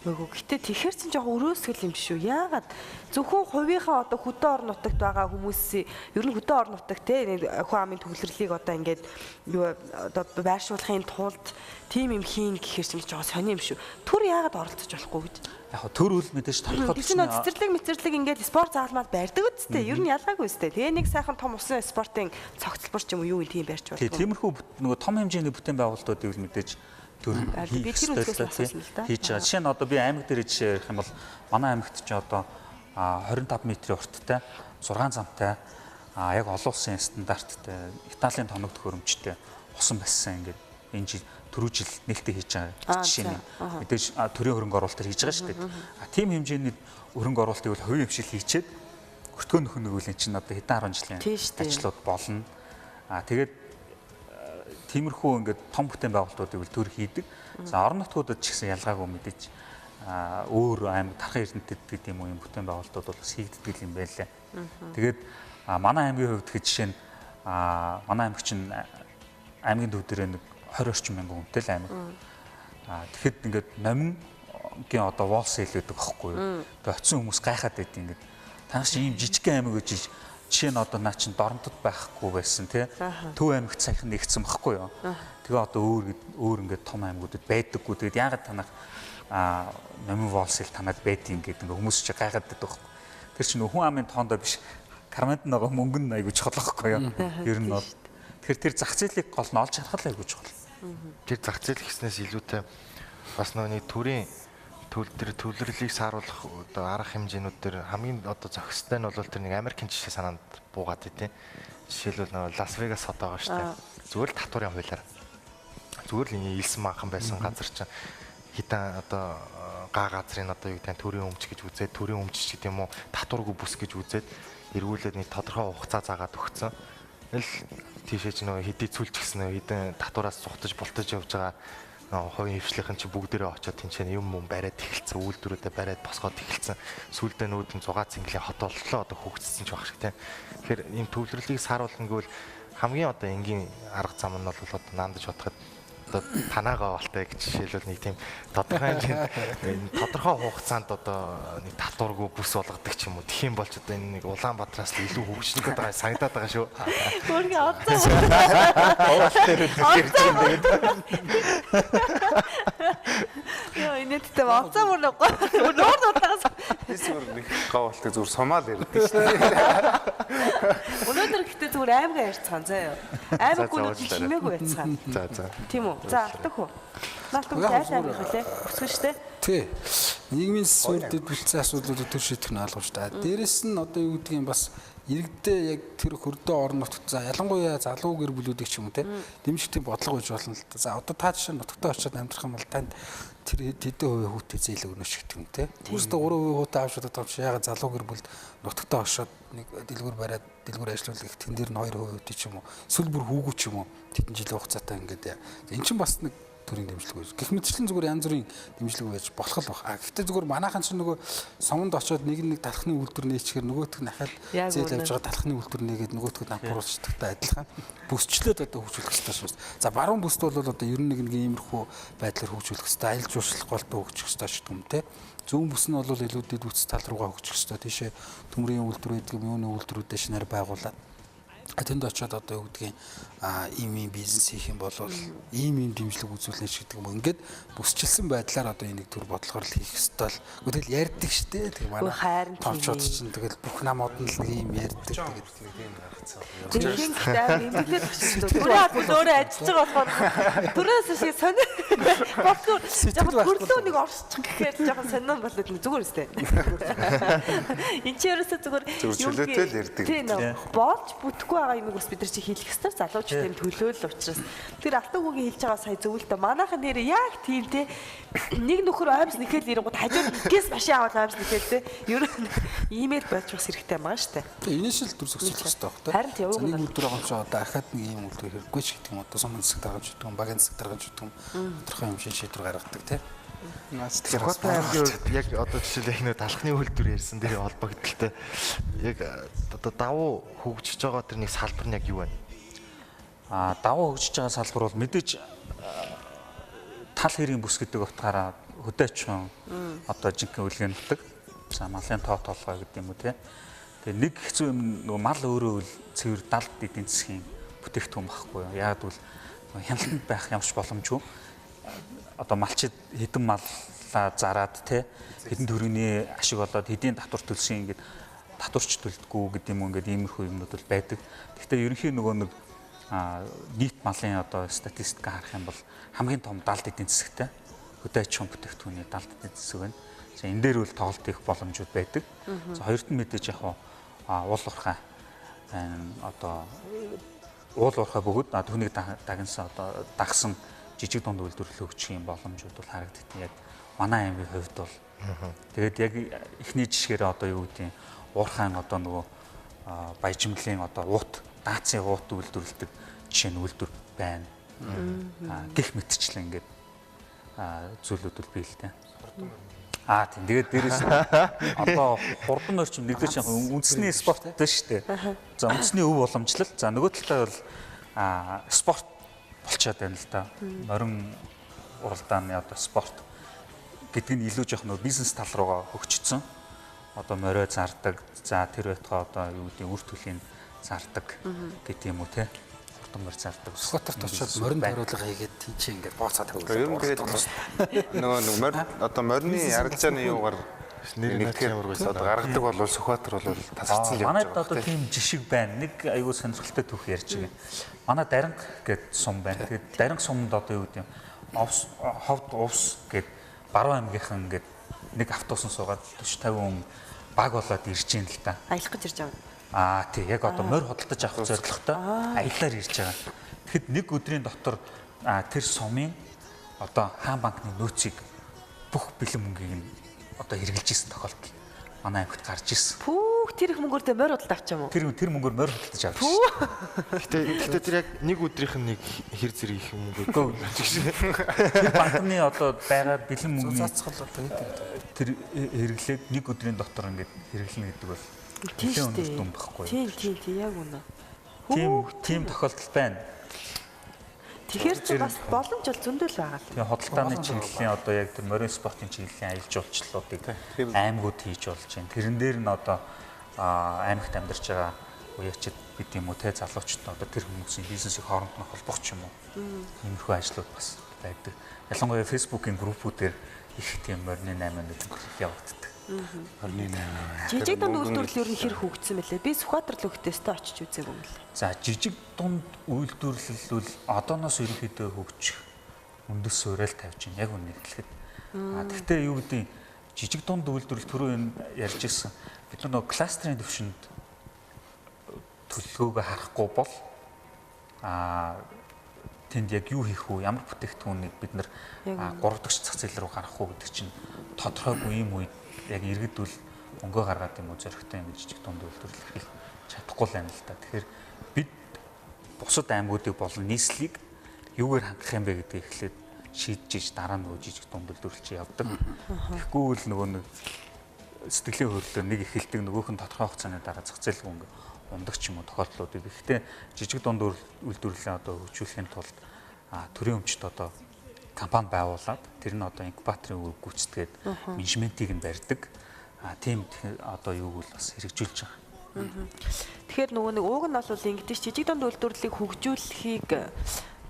Үгүй гэтээ тэгэхэр чинь жоохон өрөөсгөл юм шүү. Яагаад зөвхөн хувийнхаа одоо хөдөө орон нутагт байгаа хүмүүсийн ер нь хөдөө орон нутагт те хүн амын төвлөрлийг одоо ингээд юу одоо байршуулахын тулд тийм юм хийн гэхэр чинь жоохон сони юм шүү. Төр яагаад оролцож болохгүй гэж? Яг төр үл мэдээж тодорхой. Тэр чинь цэцэрлэг мэцэрлэг ингээд спорт заалмал барьдаг үсттэй. Ер нь ялгаагүй үстэй. Тэгээ нэг сайхан том усан спортын цогцлбор ч юм уу юу юм тийм барьж болох. Тиймэрхүү нөгөө том хэмжээний бүтээн байгуулалтуудыг үл мэдээж төр хийж байгаа. Жишээ нь одоо би аймаг дээр жишээ ярих юм бол манай аймагт ч одоо 25 метрийн урттай 6 замтай яг олон улсын стандарттай Италийн тоног төхөөрөмжтэй усан бассейн ингээд энэ жил түрүү жил нээлттэй хийж байгаа жишээ нь. Мэдээж төрийн хөрөнгө оруулалтаар хийж байгаа шүү дээ. Тийм хэмжээний хөрөнгө оруулалтыг бол хувийн хвшил хийчээд өртгөө нөхөн нөгөөлийн чинь одоо хэдэн 10 жилийн ажлууд болно. Тэгээд тиймэрхүү ингээд том бүтээн байгуулалтуудыг бол төр хийдэг. За орон нутгуудад ч гэсэн ялгаагүй мэдээж өөр аймаг Тархан Эрдэнэтэд гэдэг юм уу юм бүтээн байгуулалтууд бол бас хийгддэг юм байлээ. Тэгээд манай аймгийн хувьд гэх жишээ нь манай аймаг чинь аймгийн төв дээр нэг 20 орчим мянган хүнтэй л аймаг. Тэгэхэд ингээд номингийн одоо wall sale гэдэг аахгүй юу. Тэгээд очисон хүмүүс гайхаад байд ингээд тааш ийм жижигхэн аймаг гэж жишээ нь одоо наа чин Доромдод байхгүй байсан тий. Төв аймагт саяхан нэгдсэн байхгүй юу. Тэгээ одоо өөр ингээд том аймагуудад байдаггүй. Тэгээд яагаад танах номин волсел танад байдیں гэдэг ингээд хүмүүс чи гайхаад байдаг байхгүй. Тэр чинь хүн амын тоондоо биш карманд нөгөө мөнгө нь айгуу чухал байхгүй юу. Ер нь бол тэгэхээр тэр зах зээлийг гол нь олж харах л айгуу чухал. Тэр зах зээл гэснээс илүүтэй бас нөгөө нэг төрийн төвлөрлийг сааруулах одоо арга хэмжээнүүд дээр хамгийн одоо зохистой нь бол тэр нэг Америкийн жишээ санаанд буугаад идэв. Жишээлбэл нөгөө Лас Вегас хот байгаа шүү дээ. Зүгээр л татварын хуулиар. Зүгээр л энэ илсэн манхан байсан газар чинь хитэн одоо га газрын одоо юу гэдэг нь төрийн өмч гэж үзээд төрийн өмч гэдэг юм уу татваргүй бүс гэж үзээд эргүүлээд нэг тодорхой хугацаа заагаад өгсөн. Ил тийшээ ч нөгөө хэдий цүлж гисэн нөгөө хитэн татвараас цухтаж бултаж явж байгаа Хувийн хвшлийнхэн чи бүгдээрээ очиод тэнцэн юм юм бариад эхэлсэн, үйлдвэрүүдээ бариад босгоод эхэлсэн. Сүүлдээ нүүдэн 6 цэнгэлийн хот боллоо одоо хөгжсөн ч байх шиг тийм. Тэгэхээр ийм төвлөрлийг сааруулна гэвэл хамгийн одоо энгийн арга зам нь бол одоо наандаж бодоход одоо танаага болтой гэж жишээлбэл нэг тийм тодорхой хэмжээнд тодорхой хугацаанд одоо нэг татваргүй бүс болгодог ч юм уу. Тэгэх юм болж одоо энэ нэг Улаанбаатараас л илүү хөгжих гээд байгаа санагдаад байгаа шүү. Өөргийн оцоо. Йоо, инээдтэй оцоо мөр нэг нуур нурлаагаас Би зүгээр нэг говьлтыг зүгээр сумаал ярьдаг шүү дээ. Өнөөдөр гэхдээ зүгээр аймгаа ярьцгаан заяа. Аймаггүй нүд химээгүй байцгаан. За за. Тийм үү? За алтах уу? Наалтах Яг айл зүгээр, аймаг хөлээ. Өсгөн штэ. Тий. Нийгмийн суурь дэд бэлдсэн асуудлуудыг төр шийдэх нь ойлгомжтой. Дээрэс нь одоо юу гэдгийг бас иргэдээ яг тэр хөрдөө орон нутгт за ялангуяа залуу гэр бүлүүдийг ч юм уу те дэмжих тийм бодлого байж болно л та. За одоо та жишээ нь нутагтаа очиод амьдрах юм бол танд тэр хэдэн хувийн хүүтэй зээл өгнө ч гэдэг юм те. Өөрөөсөө 3% хүүтэй авч удаад байгаа юм чи ягаад залуу гэр бүлд нутагтаа очиод нэг дэлгүүр бариад дэлгүүр ажиллуулах гэх тэн дээр нь 2% хүүтэй ч юм уу эсвэл бүр хүүгүй ч юм уу тэдэн жилийн хугацаатай ингээд эн чинь бас нэг төрийн дэмжлэг байж. Гэх мэтчлэн зүгээр янз бүрийн дэмжлэг байж болох л баг. А гэхдээ зүгээр манайхан чинь нөгөө суманд очиод нэг нэг талхны үйлдвэр нээчихээр нөгөөх нь ахаал Яг зээл үнэ. авч байгаа талхны үйлдвэр нээгээд нөгөөх нь нампруулчихдагтай адилхан бүсчлээд одоо хөгжүүлэх хэрэгтэй шүү. За баруун бүст бол одоо 91 нэг иймэрхүү байдлаар хөгжүүлэх хэрэгтэй. Аялал жуулчлал голдуу хөгжих хэрэгтэй ч гэдэг юм те. Зүүн бүс нь бол илүү дэд бүтц тал руугаа хөгжих хэрэгтэй. Тийшээ төмрийн үйлдвэр гэдэг юм юуны үйлдвэрүүдээ шинээр байгуулад тэнд очиод одоо юу гэдгийг ийм ийм бизнес хийх юм бол ийм ийм дэмжлэг үзүүлнэ ч гэдэг юм. Ингээд бүсчилсэн байдлаар одоо энийг төр бодлогоор л хийх ёстой л. Гэхдээ тэгэл ярьдаг штэ. Тэг манай Үгүй, харин тийм томчууд ээ. чинь тэгэл бүх намууд нь л нэг ийм ярьдаг. Тэгээд Нэг юм гаргацсан. Жинхэнэ гэхдээ амар эмгэлээд очсон. Түрээ албал өөрөө ажиллаж байгаа болохоор түрээс шиг сони болтгоо жоохон төрлөө нэг оршчих гэхээр жоохон сонин болоод нэг зүгээр өстэй. Энд чи ерөөсөө зүгээр Зүгээр чөлөөтэй л ярьдаг. Тийм нөө болж бүтэхгүй байгаа юмыг бас бид нар чи хийлэх ёстой залуучууд юм төлөөлөл учраас. Тэр алтан хүүгийн хэлж байгаа сая зөв л дээ. Манайхан нэр яг тийм те нэг нөхөр оймс нэхэл ирэнгууд хажууд гэс машин аваад оймс нэхэл те. Ер нь имэйл болж бас хэрэгтэй юм байгаа штэ. Тэгээ энэс л төр зохицуулах хэрэгтэй баг та. Харин тийм, За, уг нэг нь бол. үйлдвэр байгаа юм чи одоо ахаад нэг ийм үйлдвэр хэрэггүй ч гэдэг юм. Одоо сумын засаг даргаж гэдэг юм, багийн засаг даргаж гэдэг юм. Тодорхой хэмжээний шийдвэр гаргадаг те. Наац тэгэхээр бас Сүхбаатар аймгийн хувьд яг одоо жишээл яг нэг талхны үйлдвэр ярьсан дээр холбогдлолтой яг одоо давуу хөгжиж байгаа тэр нэг салбар нь яг юу вэ? А давуу хөгжиж байгаа салбар бол мэдээж тал хэрийн бүс гэдэг утгаараа хөдөөчхөн одоо жинхэнэ үлгэн нутаг. За малын тоо толгой гэдэг юм уу те. Тэгээ нэг хэцүү юм нөгөө мал өөрөө үл цэвэр далд эдийн засгийн бүтээгдэхүүн байхгүй юу. Яг гэвэл нөгөө хяналтанд байх ямарч боломжгүй. Одоо малчид хэдэн маллаа зараад те хэдэн төгрөгийн ашиг болоод хэдийн татвар төлсөн ингээд татварч төлдөггүй гэдэг юм уу ингээд иймэрхүү юмнууд бол байдаг. Гэхдээ ерөнхий нөгөө нэг нийт малын одоо статистик харах юм бол хамгийн том далд эдийн засагтай хөдөө аж ахуйн бүтээгдэхүүний далд эдийн засаг байна. За энэ дээр бол тоглолт хийх боломжууд байдаг. За хоёрт нь мэдээж яг хуу уул уурхай одоо уул уурхай бөгөөд түүнийг дагнсан одоо дагсан жижиг дунд үйлдвэрлэл хөгжих юм боломжууд бол харагддаг. Яг манай аймгийн хувьд бол тэгээд яг эхний жишгээр одоо юу гэдэг нь уурхайн одоо нөгөө баяжмлын одоо уут даацын уут үйлдвэрлэдэг жишээ нь үйлдвэр байна. Гэх мэтчлэн ингээд зүйлүүд бол бий л дээ. Аа тийм. Тэгээд дээрэс нь одоо хурдан орчим нэгдүгээр чинь үндэсний спорттой шүү дээ. За үндэсний өв уламжлал. За нөгөө талдаа бол спорт болчоод байна л да. Морин уралдааны одоо спорт гэдэг нь илүү жоох нөгөө бизнес тал руугаа хөгжсөн. Одоо морио зардаг. За тэр байтугай одоо юу гэдэг үр төлийг зардаг гэдэг юм уу те. Хурдан морь зардаг. Сүхбаатарт очиод морин хариулга хийгээд тийчээ ингээд бооцоо тавиулаад. Ер нь тэгээд нөгөө нэг морь одоо морины арилжааны юугаар Нэр нь нэгтгэр ямар байсан. одоо гаргадаг бол Сүхбаатар бол тасарсан л явж Манайд байгаа. одоо тийм жишг байна. Нэг аюул сонирхолтой түүх ярьж байгаа. Манай Даринг гэд сум байна. Тэгээд Даринг сумд одоо юу гэдэг юм? Овс ховд увс гэд Баруун аймгийнхан ингээд нэг автобусан суугаад 40 50 хүн баг болоод ирж гин л та. Аялах гэж ирж байгаа. Аа тий яг одоо морь худалдаж авах зорилготой аяллаар ирж байгаа. Тэгэхэд нэг өдрийн дотор тэр сумын одоо хаан банкны нөөцийг бүх бэлэн мөнгийг нь одоо хэрэгжилж исэн тохиолдол манай аймагт гарч исэн. Пүү. Хүүх тэр их мөнгөөр тэ морь худалдаж авч юм уу? Тэр мөнгөөр морь худалдаж авч. Гэтэ тэр яг нэг өдрийнх нь нэг хэр зэрэг их мөнгө. Тэр банкны одоо байгаа бэлэн мөнгөний Цацгал одоо хэд гэдэг. тэр хэрэглээд нэг өдрийн дотор ингээд хэрэглэнэ гэдэг бол Тийм нэлээд шүү өндөр дээ. дүн байхгүй. Тийм тийм яг үнэ. Тийм тохиолдол байна. Тэгэхээр чи бас боломж бол зөндөл байгаа л. Тийм худалдааны чиглэлийн одоо яг тэр морин спортын чиглэлийн аялал жуулчлалуудыг аймагуд хийж болж байна. Тэрэн дээр нь одоо аймагт амьдарч байгаа уяачид бид юм уу те залуучууд одоо тэр хүмүүсийн бизнесийг хооронд нь холбох ч юм уу. Иймэрхүү ажлууд бас байдаг. Ялангуяа Facebook-ийн группүүдээр их тийм морины 8-нд явагддаг. Морины 8. Жижиг дунд үйлдвэрлэл ер нь хэр хөгжсөн бэлээ? Би Сүхбаатар л өгтөөстэй очиж үзээгүй юм лээ. За жижиг дунд үйлдвэрлэл бол одооноос ерөнхийдөө хөгжих үндэс суурил тавьж байна. Яг үнэ хэлэхэд. А тэгтээ юу гэдэг жижиг дунд үйлдвэрлэл түрүү энэ ярьж ирсэн. Бид нар нөгөө кластерын төвшөнд төлөвлөгөөгөө харахгүй бол тэнд яг юу хийх үү, ямар бүтээгдэхүүнийг бид нар 3 дахь зах зээл рүү гаргах уу гэдэг чинь тодорхойгүй юм үед яг иргэд үл мөнгө гаргаад юм уу зөрөгтэй юм жижиг дунд үйлдвэрлэл эрхэлж чадахгүй л байна л да. Тэгэхээр бид бусад аймагуудыг болон нийслэлийг юугаар хангах юм бэ гэдгийг эхлээд шийдэж иж дараа нь нөгөө жижиг дунд үйлдвэрлэл чи явдаг. Тэгэхгүй л нөгөө нэг сэтгэлийн хөдлөлөөр нэг эхэлдэг нөгөөх нь тодорхой хугацааны дараа зах зээлгүй ингээ ундаг ч юм уу тохиолдлуудыг. Гэхдээ жижиг дунд үйлдвэрлэлээ одоо хөгжүүлэхийн тулд төрийн өмчт одоо компани байгуулад тэр нь одоо инкубаторын үүрэг гүйцэтгээд менежментийг нь барьдаг. Тийм одоо юуг бол бас хэрэгжүүлж байгаа. Тэгэхээр нөгөө нэг ууг нь бол ингэдэж жижиг дунд үйлдвэрлэлийг хөгжүүлэхийг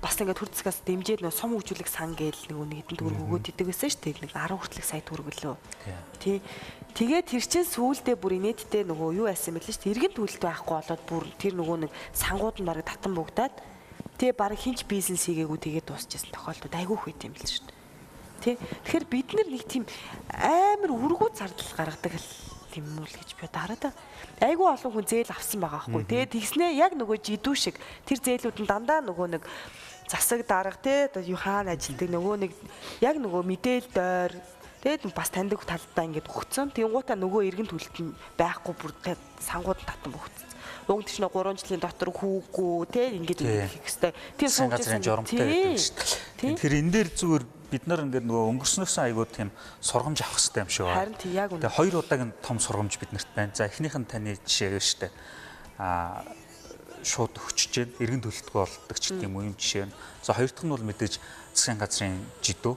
бас ингээд төр засгаас дэмжиж нөгөө сум хөгжүүлэх сан гээл нөгөө нэг хэдэн төгрөг өгөөд идэг байсан шүү дээ. Нэг 10 хүртэлх сая төгрөг лөө. Тий. Тэгээд тэр чинь сүүлдээ бүр инээдтэй нөгөө юу яасан бэлээ шүү дээ. Иргэн төлөлт байхгүй болоод бүр тэр нөгөө нэг сангууд нь бараг татан бугдаад тэгээ бараг хинч бизнес хийгээгүй тэгээд дуусчихсан тохиолдод айгүй их байт юм л шүү дээ. Тий. Тэгэхээр бид нэг тийм амар үргүү зардал гаргадаг л юм уу л гэж би одоо хараад. Айгүй олон хүн зээл авсан байгаа байхгүй. Тэгээд тэгснээ яг нөгөө жидүү шиг тэр зээлүүд нь дандаа нөгөө нэг засаг дарга тий одоо юу хаана ажилтдаг нөгөө нэг яг нөгөө мэдээл дойр тэгээд бас таньдаг талдаа ингээд өгцөн. Тэнгуутаа нөгөө иргэн төлөлт нь байхгүй бүр сангууд нь татан бөгцсөн. Уг тийш нөө 3 жилийн дотор хүүгүй тий ингээд хийх хэвээр. Тийм Засгийн газрын журамтай гэдэг шүү дээ. Тэгэхээр энэ дээр зүгээр бид нар ингээд нөгөө өнгөрснөөсөн айгуу тийм сургамж авах хэрэгтэй юм шиг байна. Харин тий яг үнэ. Тэгээ хоёр удаагийн том сургамж биднэрт байна. За эхнийх нь таны жишээ шүү дээ. Шууд өччээд эргэн төлөлтгүй болдог ч гэдэг юм уу юм жишээ байна. За хоёр дахь нь бол мэдээж засгийн газрын жидүү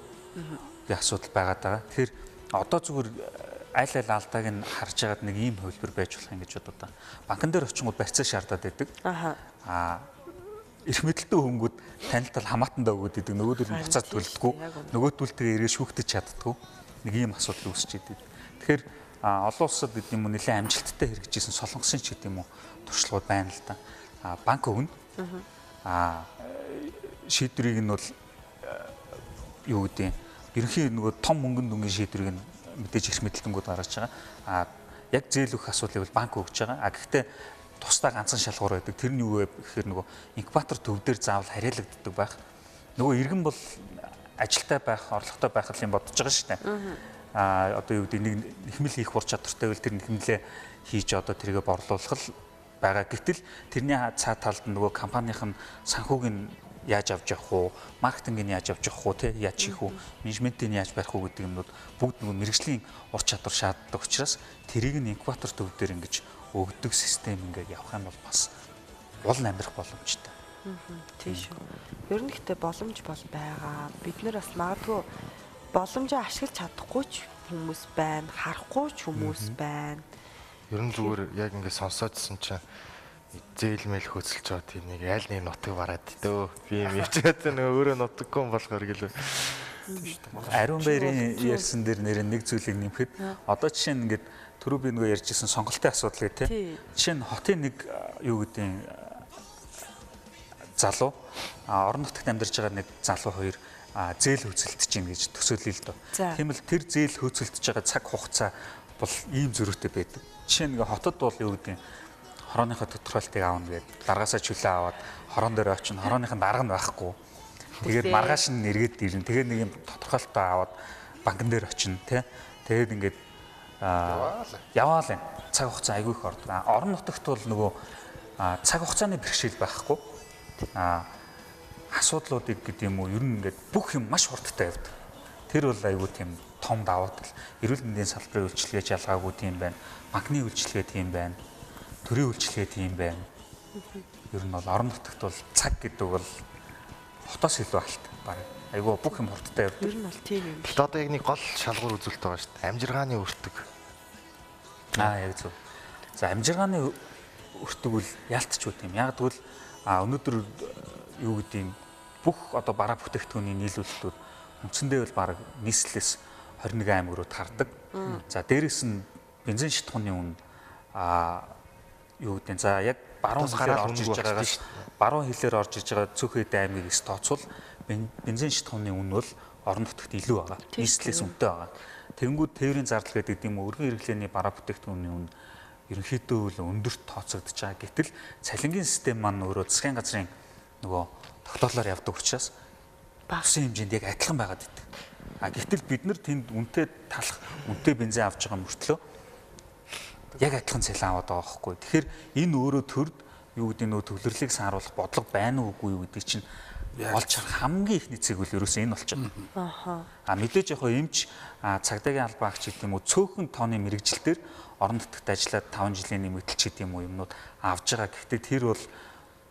асуудал байгаад байгаа. Тэгэхээр одоо зүгээр аль аль алдааг нь харж байгаад нэг ийм хувилбар байж болох юм гэж бодод байгаа. Банкн дээр очингууд барьцаа шаардаад байдаг. Эрх мэдэлтэй хөнгүүд танил тал хамаатандаа өгөөд идэг. Нөгөөдөл нь буцаад төлдөггүй. Нөгөөдөл тэгээ эргээ шүүхтэж чаддаггүй. Нэг ийм асуудал үүсч идэг. Тэгэхээр олон улсад гэдэг юм уу нэлээд амжилттай хэрэгжижсэн солонгосын ч гэдэг юм уу туршлагууд байна л да. Банк өгнө. Шийдвэрийг нь бол юу гэдэг ерөнхий нөгөө том мөнгөн дүнгийн шийдвэрийг нь мэдээж эрх мэдэлтэнгүүд гаргаж байгаа. Яг зээл өгөх асуудлыг бол банк өгч байгаа. Гэхдээ тусдаа ганцхан шалгуур байдаг. Тэр нь юу вэ гэхээр нөгөө инкубатор төв дээр заавал харьяалагддаг байх. Нөгөө иргэн бол ажилтай байх, орлоготой байх юм бодож байгаа шүү дээ. Одоо юу гэдэг нэг нэхмэл хийх ур чадвартай байвал тэр нэхмэлээ хийж одоо тэргээ борлуулах л байгаа. Гэтэл тэрний цаа талд нөгөө компанийн санхүүг нь яаж авч явах уу, маркетингийг яаж авч явах уу, тэ яаж хийх үү, менежментийг яаж барих уу гэдэг юмнууд бүгд нөгөө мэрэгжлийн ур чадвар шаарддаг учраас тэрийг нь инкубатор төв дээр ингэж өгдөг систем ингээд явах юм бол бас уул амьдрах боломжтой. Тийм шүү. Ер нь гэхдээ боломж бол байгаа. Бид нэр бас магадгүй боломжоо ашиглаж чадахгүй ч хүмүүс байна, харахгүй ч хүмүүс байна. Ер нь зүгээр яг ингээд сонсоодсэн чинь зээл мэл хөцөлж байгаа тийм нэг аль нэг нутаг бараад дөө. Би юм явчихад нэг өөрөө нутаггүй юм болохоор гэлээ. Ариун баярын ярьсан дээр нэр нэг зүйлийг нэмэхэд одоо жишээ нь ингээд түрүү би нөгөө ярьжсэн сонголтын асуудал гэх тийм. Жишээ нь хотын нэг юу гэдэг залуу орон нутагт амьдарч байгаа нэг залуу хоёр зээл хөөцөлдөж гин гэж төсөөлөе л дөө. Тийм л тэр зээл хөөцөлдөж байгаа цаг хугацаа бол ийм зөрүүтэй байдаг. Жишээ нь хотод бол юу гэдэг хорооныхоо тодорхойлтыг аавна гэдэг даргаасаа чөлөө аваад хорон дээр очино, хорооных нь дарга нь байхгүй. Тэгээд маргааш нь эргээд ирнэ. Тэгээд нэг юм тодорхойлтоо аваад банкн дээр очино, тэ. Тэгээд ингээд Яваал энэ. Цаг хугацаа айгүй их ордог. Орон нутагт бол нөгөө цаг хугацааны бэрхшээл байхгүй. Асуудлуудыг гэдэг юм уу ер нь ингээд бүх юм маш хурдтай явдаг. Тэр бол айгүй тийм том давуу тал. Эрүүл мэндийн салбарын үйлчилгээч ялгаагүй тийм байна. Банкны үйлчилгээ тийм байна. Төрийн үйлчилгээ тийм байна. Ер нь бол орон нутагт бол цаг гэдэг бол хотоос илүү алт баг. Айгүй бүх юм хурдтай явдаг. Ер нь бол тийм юм. Гэхдээ одоо яг нэг гол шалгуур үзүүлэлт байгаа шүү дээ. Амжиргааны өртөг. Яг зөв. За амжиргааны өртөг бол ялтчгүй тийм. Яг тэгвэл өнөөдөр юу гэдэг юм бүх одоо бараа бүтээгдэхүүний нийлүүлэлтүүд үндсэндээ бол бараг нийслэлээс 21 аймаг руу тардаг. За дээрэс нь бензин шатхууны үн юу гэдэг нь за яг баруун хэлээр орж иж байгаагаас баруун хэлээр орж иж байгаа цөөхөд аймгийг эс тооцвол бензин шатхууны үн бол орон нутагт илүү байгаа. Нийслэлээс үнэтэй байгаа. Тэнгүүд тээврийн зардал гэдэг юм өргөн хэрэглээний бараа бүтээгдэхүүний үн ерөнхийдөө л өндөрт тооцогдож байгаа. Гэтэл цалингийн систем маань өөрөө засгийн газрын нөгөө тогтоолоор явдаг учраас багсын хэмжээнд яг адилхан байгаад идэг. Гэтэл бид нар тэнд үнэтэй талах, үнэтэй бензин авч байгаа мөртлөө яг адилхан цалин аваад байгаа байхгүй. Тэгэхээр энэ өөрөө төрд юу гэдэг нөө төвлөрлийг сааруулах бодлого байна уу үгүй юу гэдэг чинь олж харах хамгийн ихний цэг үл ерөөсөө энэ болчихно. Мэдээж яг эмч цагдаагийн албан агч гэдэг юм уу цөөхөн тооны мэрэгжилтээр орон нутагт ажиллаад 5 жилийн нэмэгдэлч гэдэг юм уу юмнууд авж байгаа. Гэхдээ тэр бол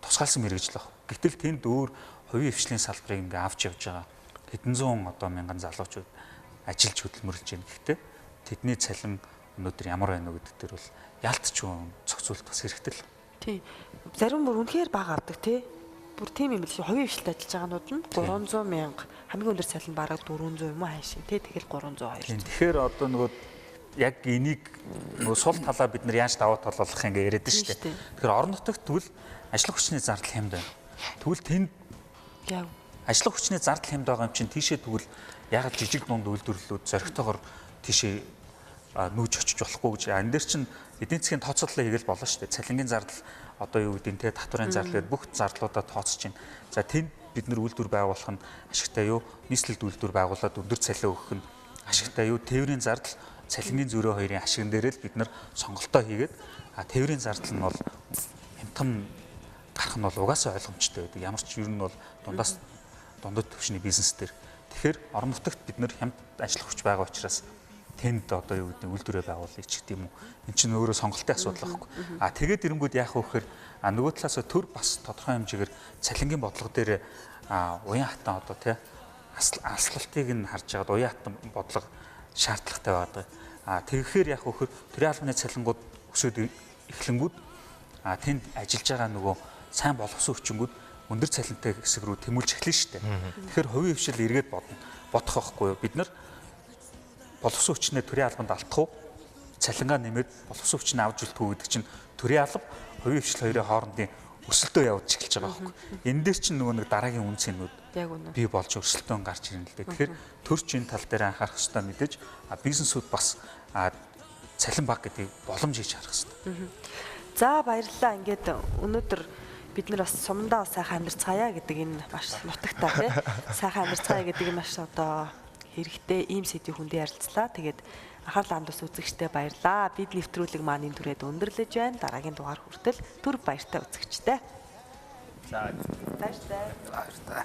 тусгаалсан мэрэгжил баг. Гэтэл тэнд өөр хувийн хвшлийн салбарыг ингээ авч явж байгаа хэдэн зуун одоо мянган залуучууд ажиллаж хөдөлмөрлөж байна. Гэхдээ тэдний цалин өнөөдөр ямар байна уу гэдэг дээр бол ялтчгүй зохицуулт бас хэрэгтэй л. Тийм. Зарим бүр үнэхээр бага авдаг тий. Бүр тийм юм л шүү. Хувийн хвшилд ажиллаж байгаанууд нь 300 мянга хамгийн өндөр цалин бараг 400 юм уу хайшин тий. Тэгэл 302. Тэгэхээр одоо нөгөө яг энийг нөгөө сул талаа бид нар яаж даваа тал болох ингээ яриад шүү дээ. Тэгэхээр орон нутагт тэгвэл ажиллах хүчний зардал хямд байна. Тэгвэл тэнд яг ажиллах хүчний зардал хямд байгаа юм чинь тийшээ тэгвэл яг жижиг дунд үйлдвэрлэлүүд зоригтойгоор тийшээ нүүж очиж болохгүй гэж. Энэ дээр чинь эдийн засгийн тооцоолол хийгээл болно шүү дээ. Цалингийн зардал одоо юу гэдэг нь те татварын зардал гэдэг бүх зардлуудаа тооцож байна. За тэнд бид нар үйлдвэр байгуулах нь ашигтай юу? Нийслэлд үйлдвэр байгуулад өндөр цалин өгөх нь ашигтай юу? Тээврийн зардал цалингийн зөрөө хоёрын ашигн дээрээ л бид нар сонголтоо хийгээд тээврийн зардал нь бол хямдхан гарах нь бол угаасаа ойлгомжтой байдаг. Ямар ч ер нь бол дундаас дундад түвшний бизнес дээр. Тэгэхээр орон нутагт бид нар хямд ажиллах хүч байгаа учраас тэнд одоо юу гэдэг үйлдвэрээ байгуулъя ч гэдэг юм уу. Энд чинь өөрөө сонголтын асуудал байхгүй. Тэгээд ирэнгүүд яах вэ гэхээр нөгөө талаас төр бас тодорхой хэмжээгээр цалингийн бодлого дээр уян хатан одоо тий аслалтыг нь харж байгаад уян хатан бодлого шаардлагатай байдаг. Тэгэхээр яах вэ гэхээр төрийн албаны цалингууд өсөөд эхлэнгүүд тэнд ажиллаж байгаа нөгөө сайн боловсон хүчингүүд өндөр цалинтай хэсэг рүү тэмүүлж эхэлнэ шүү дээ. Тэгэхээр хувийн хвшил эргээд бодох байхгүй юу? Бид нар боловсон хүчнээ төрийн албанд алдах уу? Цалингаа нэмээд боловсон хүчнээ авч үлдэх үү гэдэг чинь төрийн алба хувийн хвшил хоёрын хоорондын өрсөлдөө явуулж эхэлж байгаа байхгүй. Энэ дээр чинь нөгөө нэг дараагийн үн цэнүүд бий болж өрсөлдөөн гарч ирнэ л дээ. Тэгэхээр төрч энэ тал дээр анхаарах хэрэгтэй мэдээж бизнесүүд бас цалин баг гэдгийг боломж хийж харах хэрэгтэй. За баярлалаа. Ингээд өнөөдөр бид нар бас сумандаа сайхан амьдарцгаая гэдэг энэ маш нутагтаа тий. Сайхан амьдарцгаая гэдэг энэ маш одоо хэрэгтэй ийм сэдвийн хүндээ ярилцлаа. Тэгээд анхаарал хандуулсан үзэгчдээ баярлалаа. Бид нэвтрүүлэг маань энэ түрээд өндөрлөж байна. Дараагийн дугаар хүртэл түр баяртай үзэгчдээ. За баяртай. Баяртай.